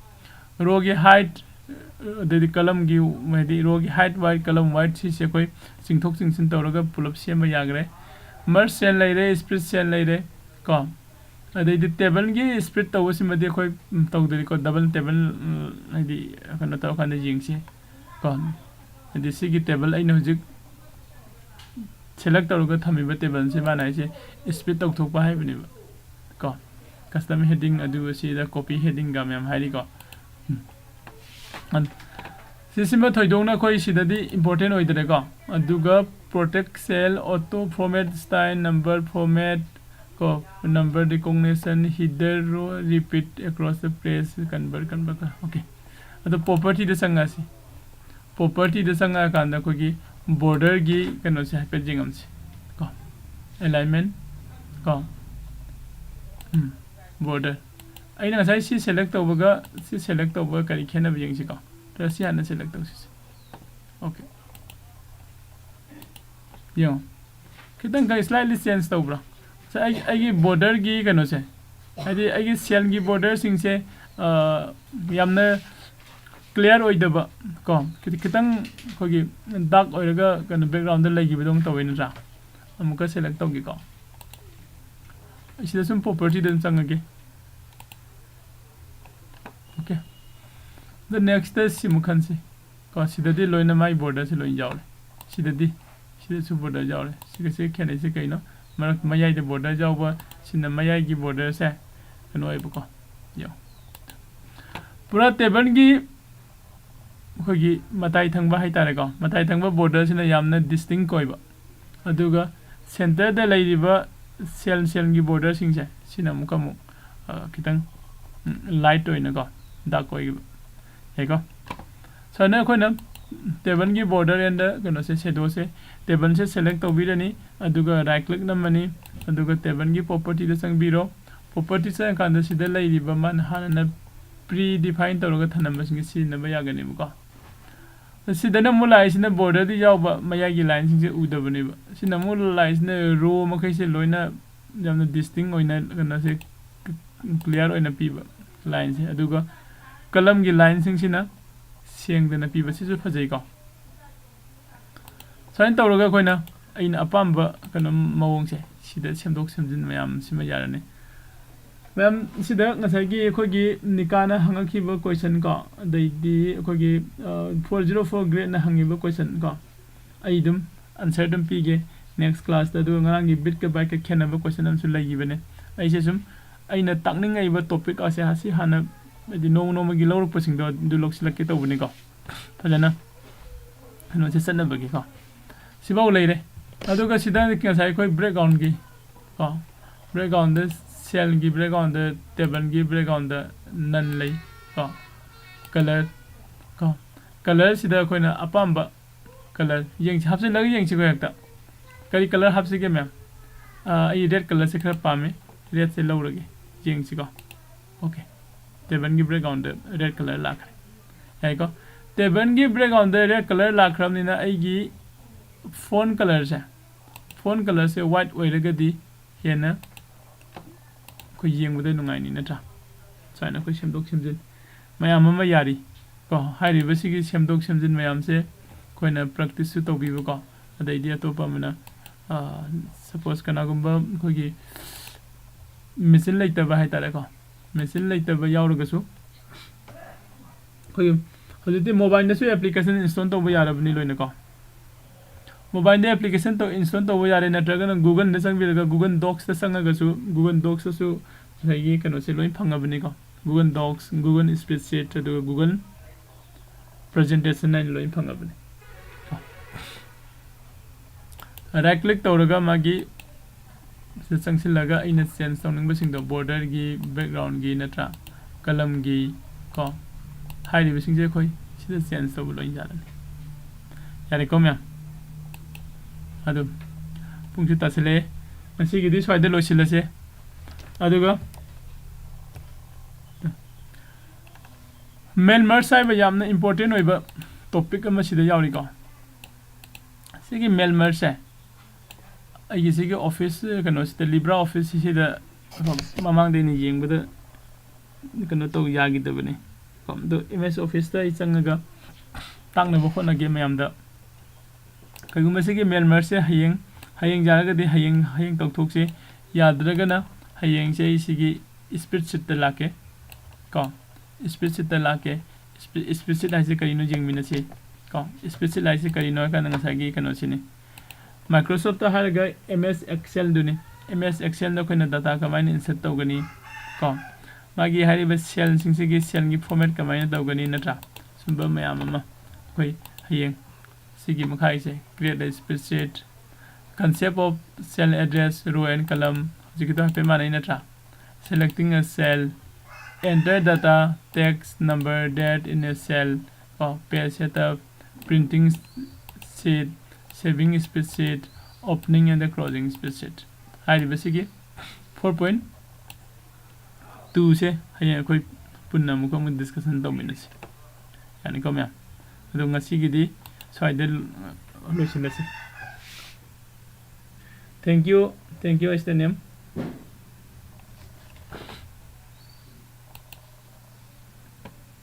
rowꯒꯤ height, ꯑꯗꯩꯗꯤ columnꯒꯤ, ꯍꯥꯏꯗꯤ rowꯒꯤ height wide, column wide ꯁꯤꯁꯦ ꯑꯩꯈꯣꯏ ꯆꯤꯡꯊꯣꯛ ꯆꯤꯡꯁꯤꯟ ꯇꯧꯔꯒ ꯄꯨꯂꯞ ꯁꯦꯝꯕ ꯌꯥꯈ꯭ꯔꯦ꯫ Merge cell ꯂꯩꯔꯦ, split cell ꯂꯩꯔꯦ ꯀꯣ꯫ ꯑꯗꯩꯗꯤ tableꯒꯤ split ꯇꯧꯕꯁꯤꯃꯗꯤ ꯑꯩꯈꯣꯏ, ꯎꯝ, ꯇꯧꯗ꯭ꯔꯤꯀꯣ, double table, ꯎꯝ, ꯍꯥꯏꯗꯤ ꯀꯩꯅꯣ ꯇꯧꯔꯀꯥꯟꯗ ꯌꯦꯡꯁꯤ ꯀꯣ꯫ ꯍꯥꯏꯗꯤ ꯁꯤꯒꯤ table ꯑꯩꯅ ꯍꯧꯖꯤꯛ select ꯇꯧꯔꯒ ꯊꯝꯃꯤꯕ tableꯁꯦ ꯃꯥꯅ ꯍꯥꯏꯁꯦ split ꯇꯧꯊꯣꯛꯄ ꯍꯥꯏꯕꯅꯦꯕ ꯀꯣ꯫ Custom heading ꯑꯗꯨ ꯁꯤꯗ copy headingꯒ ꯃꯌꯥꯝ ꯍꯥꯏꯔꯤꯀꯣ꯫ ꯎꯝ꯫ ꯑꯟ-, ꯁꯤꯁꯤꯃ ꯊꯣꯏꯗꯣꯛꯅ ꯑꯩꯈꯣꯏ ꯁꯤꯗꯗꯤ important ꯑꯣꯏꯗ꯭ꯔꯦꯀꯣ꯫ ꯑꯗꯨꯒ protect cell, auto format, style, number format ꯀꯣ, number recognition, header, row, repeat across the page, convert, convert, okay꯫ ꯑꯗꯣ propertyꯗ ꯆꯪꯉꯁꯤ꯫ Propertyꯗ ꯆꯪꯉꯛꯑꯀꯥꯟꯗ ꯑꯩꯈꯣꯏꯒꯤ borderꯒꯤ ꯀꯩꯅꯣꯁꯦ ꯍꯥꯏꯐꯦꯠ ꯌꯦꯡꯉꯝꯁꯤ ꯀꯣ, alignment ꯀꯣ, ꯎꯝ, border꯫ ꯑꯩꯅ ꯉꯁꯥꯏ ꯁꯤ select ꯇꯧꯕꯒ ꯁꯤ select ꯇꯧꯕꯒ ꯀꯔꯤ ꯈꯦꯠꯅꯕ ꯌꯦꯡꯁꯤꯀꯣ꯫ ꯁꯤ ꯍꯥꯟꯅ select ꯇꯧꯁꯤꯁꯦ꯫ Okay꯫ ꯌꯦꯡꯉꯣ꯫ ꯈꯤꯇꯪ ꯈꯔ slightly change ꯇꯧꯕ꯭ꯔꯥ? ꯉꯁꯥꯏ ꯑꯩ, ꯑꯩꯒꯤ borderꯒꯤ ꯀꯩꯅꯣꯁꯦ, ꯍꯥꯏꯗꯤ ꯑꯩꯒꯤ cellꯒꯤ borderꯁꯤꯡꯁꯦ, ꯑ, ꯌꯥꯝꯅ clear ꯑꯣꯏꯗꯕ ꯀꯣ, ꯈꯤꯇ-, ꯈꯤꯇꯪ ꯑꯩꯈꯣꯏꯒꯤ dark ꯑꯣꯏꯔꯒ ꯀꯩꯅꯣ backgroundꯗ ꯂꯩꯈꯤꯕꯗꯧꯅ ꯇꯧꯋꯦ ꯅꯠꯇ꯭ꯔꯥ? ꯑꯃꯨꯛꯀ select ꯇꯧꯒꯦꯀꯣ꯫ ꯑꯩ ꯁꯤꯗ ꯁꯨꯝ propertyꯗ ꯑꯗꯨꯝ ꯆꯪꯉꯒꯦ꯫ Okay꯫ ꯑꯗ nextꯇ ꯁꯤꯃꯨꯛ ꯈꯟꯁꯤ꯫ ꯀꯣ, ꯁꯤꯗꯗꯤ ꯂꯣꯏꯅ ꯃꯥꯏ borderꯁꯦ ꯂꯣꯏ ꯌꯥꯎꯔꯦ꯫ ꯁꯤꯗꯗꯤ, ꯁꯤꯗꯁꯨ border ꯌꯥꯎꯔꯦ꯫ ꯁꯤꯒ ꯁꯤꯒ ꯈꯦꯠꯅꯩꯁꯦ ꯀꯩꯅꯣ? ꯃꯔꯛ ꯃꯌꯥꯏꯗ border ꯌꯥꯎꯕ, ꯁꯤꯅ ꯃꯌꯥꯏꯒꯤ borderꯁꯦ ꯀꯩꯅꯣ ꯑꯣꯏꯕꯀꯣ꯫ ꯌꯦꯡꯉꯣ꯫ ꯄꯨꯔꯥ tableꯒꯤ ꯑꯩꯈꯣꯏꯒꯤ ꯃꯇꯥꯏ ꯊꯪꯕ ꯍꯥꯏꯇꯥꯔꯦꯀꯣ, ꯃꯇꯥꯏ ꯊꯪꯕ ꯕꯣꯔꯗꯔꯁꯤꯅ ꯌꯥꯝꯅ ꯗꯤꯁꯇꯤꯡ ꯑꯣꯏꯕ, ꯑꯗꯨꯒ ꯁꯦꯟꯇꯔꯗ ꯂꯩꯔꯤꯕ ꯁꯦꯜ ꯁꯦꯜꯒꯤ ꯕꯣꯔꯗꯔꯁꯤꯡꯁꯦ ꯁꯤꯅ ꯑꯃꯨꯛꯀ ꯑꯃꯨꯛ ꯑ, ꯈꯤꯇꯪ ꯂꯥꯏꯠ ꯑꯣꯏꯅꯀꯣ, ꯗꯥꯔꯛ ꯑꯣꯏꯈꯤꯕ ꯌꯥꯏꯀꯣ꯫ ꯁꯨꯃꯥꯏꯅ ꯑꯩꯈꯣꯏꯅ ꯇꯦꯕꯜꯒꯤ ꯕꯣꯔꯗꯔ ꯑꯦꯟꯗ ꯀꯩꯅꯣꯁꯦ, ꯁꯦꯗꯣꯁꯦ, ꯇꯦꯕꯜꯁꯦ ꯁꯦꯂꯦꯛ ꯇꯧꯕꯤꯔꯅꯤ, ꯑꯗꯨꯒ ꯔꯥꯏꯠ ꯀ꯭ꯂꯤꯛ ꯅꯝꯃꯅꯤ, ꯑꯗꯨꯒ ꯇꯦꯕꯜꯒꯤ ꯄ꯭ꯔꯣꯄꯔꯇꯤꯗ ꯆꯪꯕꯤꯔꯣ꯫ ꯄ꯭ꯔꯣꯄꯔꯇꯤ ꯆꯪꯉꯀꯥꯟꯗ ꯁꯤꯗ ꯂꯩꯔꯤꯕ ꯃꯥꯅ ꯍꯥꯟꯅꯅ ꯄ꯭ꯔꯤ ꯗꯤꯐꯥꯏꯟ ꯇꯧꯔꯒ ꯊꯝꯂꯝꯕꯁꯤꯡꯁꯦ ꯁꯤꯖꯤꯟꯅꯕ ꯌꯥꯒꯅꯦꯕꯀꯣ꯫ ꯁꯤꯗꯅ ꯑꯃꯨꯛ ꯂꯥꯛꯏꯁꯤꯅ ꯕꯣꯔꯗꯔꯗꯤ ꯌꯥꯎꯕ, ꯃꯌꯥꯏꯒꯤ ꯂꯥꯏꯟꯁꯤꯡꯁꯦ ꯎꯗꯕꯅꯦꯕ꯫ ꯁꯤꯅ ꯑꯃꯨꯛ ꯂꯥꯛꯏꯁꯤꯅ ꯔꯣ ꯃꯈꯩꯁꯦ ꯂꯣꯏꯅ ꯌꯥꯝꯅ ꯗꯤꯁꯇꯤꯡ ꯑꯣꯏꯅ ꯀꯩꯅꯣꯁꯦ ꯀ꯭ꯂꯤꯌꯥꯔ ꯑꯣꯏꯅ ꯄꯤꯕ ꯂꯥꯏꯟꯁꯦ, ꯑꯗꯨꯒ ꯀꯂꯝꯒꯤ ꯂꯥꯏꯟꯁꯤꯡꯁꯤꯅ ꯁꯦꯡꯗꯅ ꯄꯤꯕ, ꯁꯤꯁꯨ ꯐꯖꯩꯀꯣ꯫ ꯁꯨꯃꯥꯏꯅ ꯇꯧꯔꯒ ꯑꯩꯈꯣꯏꯅ ꯑꯩꯅ ꯑꯄꯥꯝꯕ ꯀꯩꯅꯣ ꯃꯑꯣꯡꯁꯦ ꯁꯤꯗ ꯁꯦꯝꯗꯣꯛ ꯁꯦꯝꯖꯤꯟ ꯃꯌꯥꯝ ꯁꯤꯃ ꯌꯥꯔꯅꯤ꯫ ꯃꯌꯥꯝ ꯁꯤꯗ ꯉꯁꯥꯏꯒꯤ ꯑꯩꯈꯣꯏꯒꯤ ꯅꯤꯀꯥꯅ ꯍꯪꯉꯛꯈꯤꯕ ꯀꯣꯏꯁꯟ ꯀꯣ, ꯑꯗꯩꯗꯤ ꯑꯩꯈꯣꯏꯒꯤ ꯐꯣꯔ ꯖꯤꯔꯣ ꯐꯣꯔ ꯒ꯭ꯔꯦꯗꯅ ꯍꯪꯉꯤꯕ ꯀꯣꯏꯁꯟ ꯀꯣ, ꯑꯩ ꯑꯗꯨꯝ ꯑꯟꯁꯔ ꯑꯗꯨꯝ ꯄꯤꯒꯦ ꯅꯦꯛꯁ ꯀ꯭ꯂꯥꯁꯇ꯫ ꯑꯗꯨꯒ ꯉꯔꯥꯡꯒꯤ ꯕꯤꯠꯀ ꯕꯥꯏꯠꯀ ꯈꯦꯠꯅꯕ ꯀꯣꯏꯁꯟ ꯑꯃꯁꯨ ꯂꯩꯈꯤꯕꯅꯦ꯫ ꯑꯩꯁꯦ ꯁꯨꯝ ꯑꯩꯅ ꯇꯥꯛꯅꯤꯡꯉꯛꯏꯕ ꯇꯣꯄꯤꯛ ꯑꯁꯦ ꯑꯁꯤ ꯍꯥꯟꯅ ꯍꯥꯏꯗꯤ ꯅꯣꯡꯃ ꯅꯣꯡꯃꯒꯤ ꯂꯧꯔꯛꯄꯁꯤꯡꯗꯣ ꯑꯗꯨ ꯂꯧꯁꯤꯜꯂꯛꯀꯦ ꯇꯧꯕꯅꯤꯀꯣ꯫ ꯐꯖꯅ ꯀꯩꯅꯣꯁꯦ ꯆꯠꯅꯕꯒꯤꯀꯣ꯫ ꯁꯤꯐꯥꯎ ꯂꯩꯔꯦ꯫ ꯑꯗꯨꯒ ꯁꯤꯗ ꯉꯁꯥꯏ ꯑꯩꯈꯣꯏ ꯕꯦꯛꯒ꯭ꯔꯥꯎꯟꯒꯤ ꯀꯣ, ꯕꯦꯛꯒ꯭ꯔꯥꯎꯟꯗ ꯁꯦꯜꯒꯤ ꯕꯦꯛꯒ꯭ꯔꯥꯎꯟꯗ, ꯇꯦꯕꯜꯒꯤ ꯕꯦꯛꯒ꯭ꯔꯥꯎꯟꯗ ꯅꯟ ꯂꯩ ꯀꯣ, ꯀꯂꯔ ꯀꯣ꯫ ꯀꯂꯔꯁꯤꯗ ꯑꯩꯈꯣꯏꯅ ꯑꯄꯥꯝꯕ ꯀꯂꯔ ꯌꯦꯡꯁꯤ, ꯍꯥꯞꯆꯤꯜꯂꯒ ꯌꯦꯡꯁꯤꯀꯣ ꯍꯦꯛꯇ꯫ ꯀꯔꯤ ꯀꯂꯔ ꯍꯥꯞꯁꯤꯒꯦ ꯃꯦꯝ? ꯑꯥ, ꯑꯩ ꯔꯦꯗ ꯀꯂꯔꯁꯦ ꯈꯔ ꯄꯥꯝꯃꯦ, ꯔꯦꯗꯁꯦ ꯂꯧꯔꯒꯦ꯫ ꯌꯦꯡꯁꯤꯀꯣ꯫ ꯑꯣꯀꯦ, ꯇꯦꯕꯜꯒꯤ ꯕꯦꯛꯒ꯭ꯔꯥꯎꯟꯗ ꯔꯦꯗ ꯀꯂꯔ ꯂꯥꯛꯈ꯭ꯔꯦ꯫ ꯌꯥꯏꯀꯣ? ꯇꯦꯕꯜꯒꯤ ꯕꯦꯛꯒ꯭ꯔꯥꯎꯟꯗ ꯔꯦꯗ ꯀꯂꯔ ꯂꯥꯛꯈ꯭ꯔꯕꯅꯤꯅ ꯑꯩꯒꯤ ꯐꯣꯟ ꯀꯂꯔꯁꯦ, ꯐꯣꯟ ꯀꯂꯔꯁꯦ ꯋꯥꯏꯠ ꯑꯣꯏꯔꯒꯗꯤ ꯍꯦꯟꯅ ꯑꯩꯈꯣꯏ ꯌꯦꯡꯕꯗ ꯅꯨꯡꯉꯥꯏꯅꯤ, ꯅꯠꯇ꯭ꯔꯥ? ꯁꯨꯃꯥꯏꯅ ꯑꯩꯈꯣꯏ ꯁꯦꯝꯗꯣꯛ ꯁꯦꯝꯖꯤꯟ ꯃꯌꯥꯝ ꯑꯃ ꯌꯥꯔꯤ ꯀꯣ꯫ ꯍꯥꯏꯔꯤꯕꯁꯤꯒꯤ ꯁꯦꯝꯗꯣꯛ ꯁꯦꯝꯖꯤꯟ ꯃꯌꯥꯝꯁꯦ ꯑꯩꯈꯣꯏꯅ ꯄ꯭ꯔꯦꯛꯇꯤꯁꯁꯨ ꯇꯧꯕꯤꯕꯀꯣ꯫ ꯑꯗꯩꯗꯤ ꯑꯇꯣꯞꯄ ꯑꯃꯅ, ꯁꯄꯣꯁ ꯀꯅꯥꯒꯨꯝꯕ ꯑꯩꯈꯣꯏꯒꯤ ꯃꯦꯆꯤꯟ ꯂꯩꯇꯕ ꯍꯥꯏꯇꯥꯔꯦꯀꯣ, ꯃꯦꯆꯤꯟ ꯂꯩꯇꯕ ꯌꯥꯎꯔꯒꯁꯨ ꯑꯩꯈꯣꯏꯒꯤ ꯍꯧꯖꯤꯛꯇꯤ ꯃꯣꯕꯥꯏꯜꯗꯁꯨ ꯑꯦꯄ꯭ꯂꯤꯀꯦꯁꯟ ꯏꯟꯁꯇꯣꯜ ꯇꯧꯕ ꯌꯥꯔꯕꯅꯤ ꯂꯣꯏꯅꯀꯣ꯫ ꯃꯣꯕꯥꯏꯜꯗ ꯑꯦꯄ꯭ꯂꯤꯀꯦꯁꯟ ꯇꯧ, ꯏꯟꯁꯇꯣꯜ ꯇꯧꯕ ꯌꯥꯔꯦ, ꯅꯠꯇ꯭ꯔꯒꯅ ꯒꯨꯒꯜꯗ ꯆꯪꯕꯤꯔꯒ ꯒꯨꯒꯜ ꯗꯣꯛꯁꯇ ꯆꯪꯉꯒꯁꯨ ꯒꯨꯒꯜ ꯗꯣꯛꯁꯇꯁꯨ ꯉꯁꯥꯏꯒꯤ ꯀꯩꯅꯣꯁꯦ ꯂꯣꯏ ꯐꯪꯉꯕꯅꯤꯀꯣ꯫ ꯒꯨꯒꯜ ꯗꯣꯛꯁ, ꯒꯨꯒꯜ ꯁ꯭ꯄ꯭ꯔꯦꯗꯁꯤꯠ, ꯑꯗꯨꯒ ꯒꯨꯒꯜ presentation ꯍꯥꯏꯅ ꯂꯣꯏ ꯐꯪꯉꯕꯅꯤ꯫ Right click ꯇꯧꯔꯒ ꯃꯥꯒꯤ ꯁꯤꯗ ꯆꯪꯁꯤꯜꯂꯒ ꯑꯩꯅ change ꯇꯧꯅꯤꯡꯕꯁꯤꯡꯗꯣ, borderꯒꯤ, backgroundꯒꯤ ꯅꯠꯇ꯭ꯔꯥ, columnꯒꯤ ꯀꯣ, ꯍꯥꯏꯔꯤꯕꯁꯤꯡꯁꯦ ꯑꯩꯈꯣꯏ ꯁꯤꯗ change ꯇꯧꯕ ꯂꯣꯏ ꯌꯥꯔꯅꯤ꯫ ꯌꯥꯔꯦꯀꯣ ꯃꯌꯥꯝ? ꯑꯗꯨꯝ ꯄꯨꯡꯁꯨ ꯇꯥꯁꯤꯜꯂꯛꯑꯦ, ꯉꯁꯤꯒꯤꯗꯤ ꯁ꯭ꯋꯥꯏꯗ ꯂꯣꯏꯁꯤꯜꯂꯁꯦ꯫ ꯑꯗꯨꯒ mail merge ꯍꯥꯏꯕ ꯌꯥꯝꯅ important ꯑꯣꯏꯕ topic ꯑꯃ ꯁꯤꯗ ꯌꯥꯎꯔꯤꯀꯣ꯫ ꯁꯤꯒꯤ mail mergeꯁꯦ ꯑꯩꯒꯤ ꯁꯤꯒꯤ office ꯀꯩꯅꯣꯁꯤꯗ, LibreOffice ꯁꯤꯗ ꯃꯃꯥꯡꯗ ꯑꯩꯅ ꯌꯦꯡꯕꯗ ꯀꯩꯅꯣ ꯇꯧ ꯌꯥꯈꯤꯗꯕꯅꯤ꯫ ꯑꯗꯣ MS Officeꯇ ꯑꯩ ꯆꯪꯉꯒ ꯇꯥꯛꯅꯕ ꯍꯣꯠꯅꯒꯦ ꯃꯌꯥꯝꯗ꯫ ꯀꯩꯒꯨꯝꯕ ꯁꯤꯒꯤ mail mergeꯁꯦ ꯍꯌꯦꯡ, ꯍꯌꯦꯡ ꯌꯥꯔꯒꯗꯤ ꯍꯌꯦꯡ, ꯍꯌꯦꯡ ꯇꯧꯊꯣꯛꯁꯤ, ꯌꯥꯗ꯭ꯔꯒꯅ ꯍꯌꯦꯡꯁꯦ ꯑꯩ ꯁꯤꯒꯤ spreadsheetꯇ ꯂꯥꯛꯀꯦ ꯀꯣ, spreadsheetꯇ ꯂꯥꯛꯀꯦ꯫ Spreadsheet ꯍꯥꯏꯁꯦ ꯀꯔꯤꯅꯣ ꯌꯦꯡꯃꯤꯟꯅꯁꯤ ꯀꯣ꯫ Spreadsheet ꯍꯥꯏꯁꯦ ꯀꯔꯤꯅꯣ ꯍꯥꯏ ꯀꯥꯟꯗ ꯉꯁꯥꯏꯒꯤ ꯀꯩꯅꯣꯁꯤꯅꯤ, Microsoftꯇ ꯍꯥꯏꯔꯒ MS Excelꯗꯨꯅꯤ꯫ MS Excelꯗ ꯑꯩꯈꯣꯏꯅ data ꯀꯃꯥꯏꯅ insert ꯇꯧꯒꯅꯤ ꯀꯣ, ꯃꯥꯒꯤ ꯍꯥꯏꯔꯤꯕ cellꯁꯤꯡꯁꯤꯒꯤ cellꯒꯤ format ꯀꯃꯥꯏꯅ ꯇꯧꯒꯅꯤ ꯅꯠꯇ꯭ꯔꯥ, ꯁꯨꯝꯕ ꯃꯌꯥꯝ ꯑꯃ ꯑꯩꯈꯣꯏ ꯍꯌꯦꯡ ꯁꯤꯒꯤ ꯃꯈꯥꯒꯤꯁꯦ, create a spreadsheet, concept of cell address, row and column, ꯍꯧꯖꯤꯛꯀꯤꯗꯣ ꯍꯥꯏꯐꯦꯠ ꯃꯥꯟꯅꯩ ꯅꯠꯇ꯭ꯔꯥ? Selecting a cell, enter data, text, number, date in a cell, ꯀꯣ, page setup, printing sheet, saving spreadsheet, opening and closing spreadsheet ꯍꯥꯏꯔꯤꯕꯁꯤꯒꯤ four point twoꯁꯦ ꯍꯌꯦꯡ ꯑꯩꯈꯣꯏ ꯄꯨꯟꯅ ꯑꯃꯨꯛꯀ ꯑꯃꯨꯛ discussion ꯇꯧꯃꯤꯟꯅꯁꯤ꯫ ꯌꯥꯅꯤꯀꯣ ꯃꯌꯥꯝ? ꯑꯗꯣ ꯉꯁꯤꯒꯤꯗꯤ ꯁ꯭ꯋꯥꯏꯗ ꯂꯣꯏꯁꯤꯜꯂꯁꯤ꯫ Thank you, thank you, S T N M꯫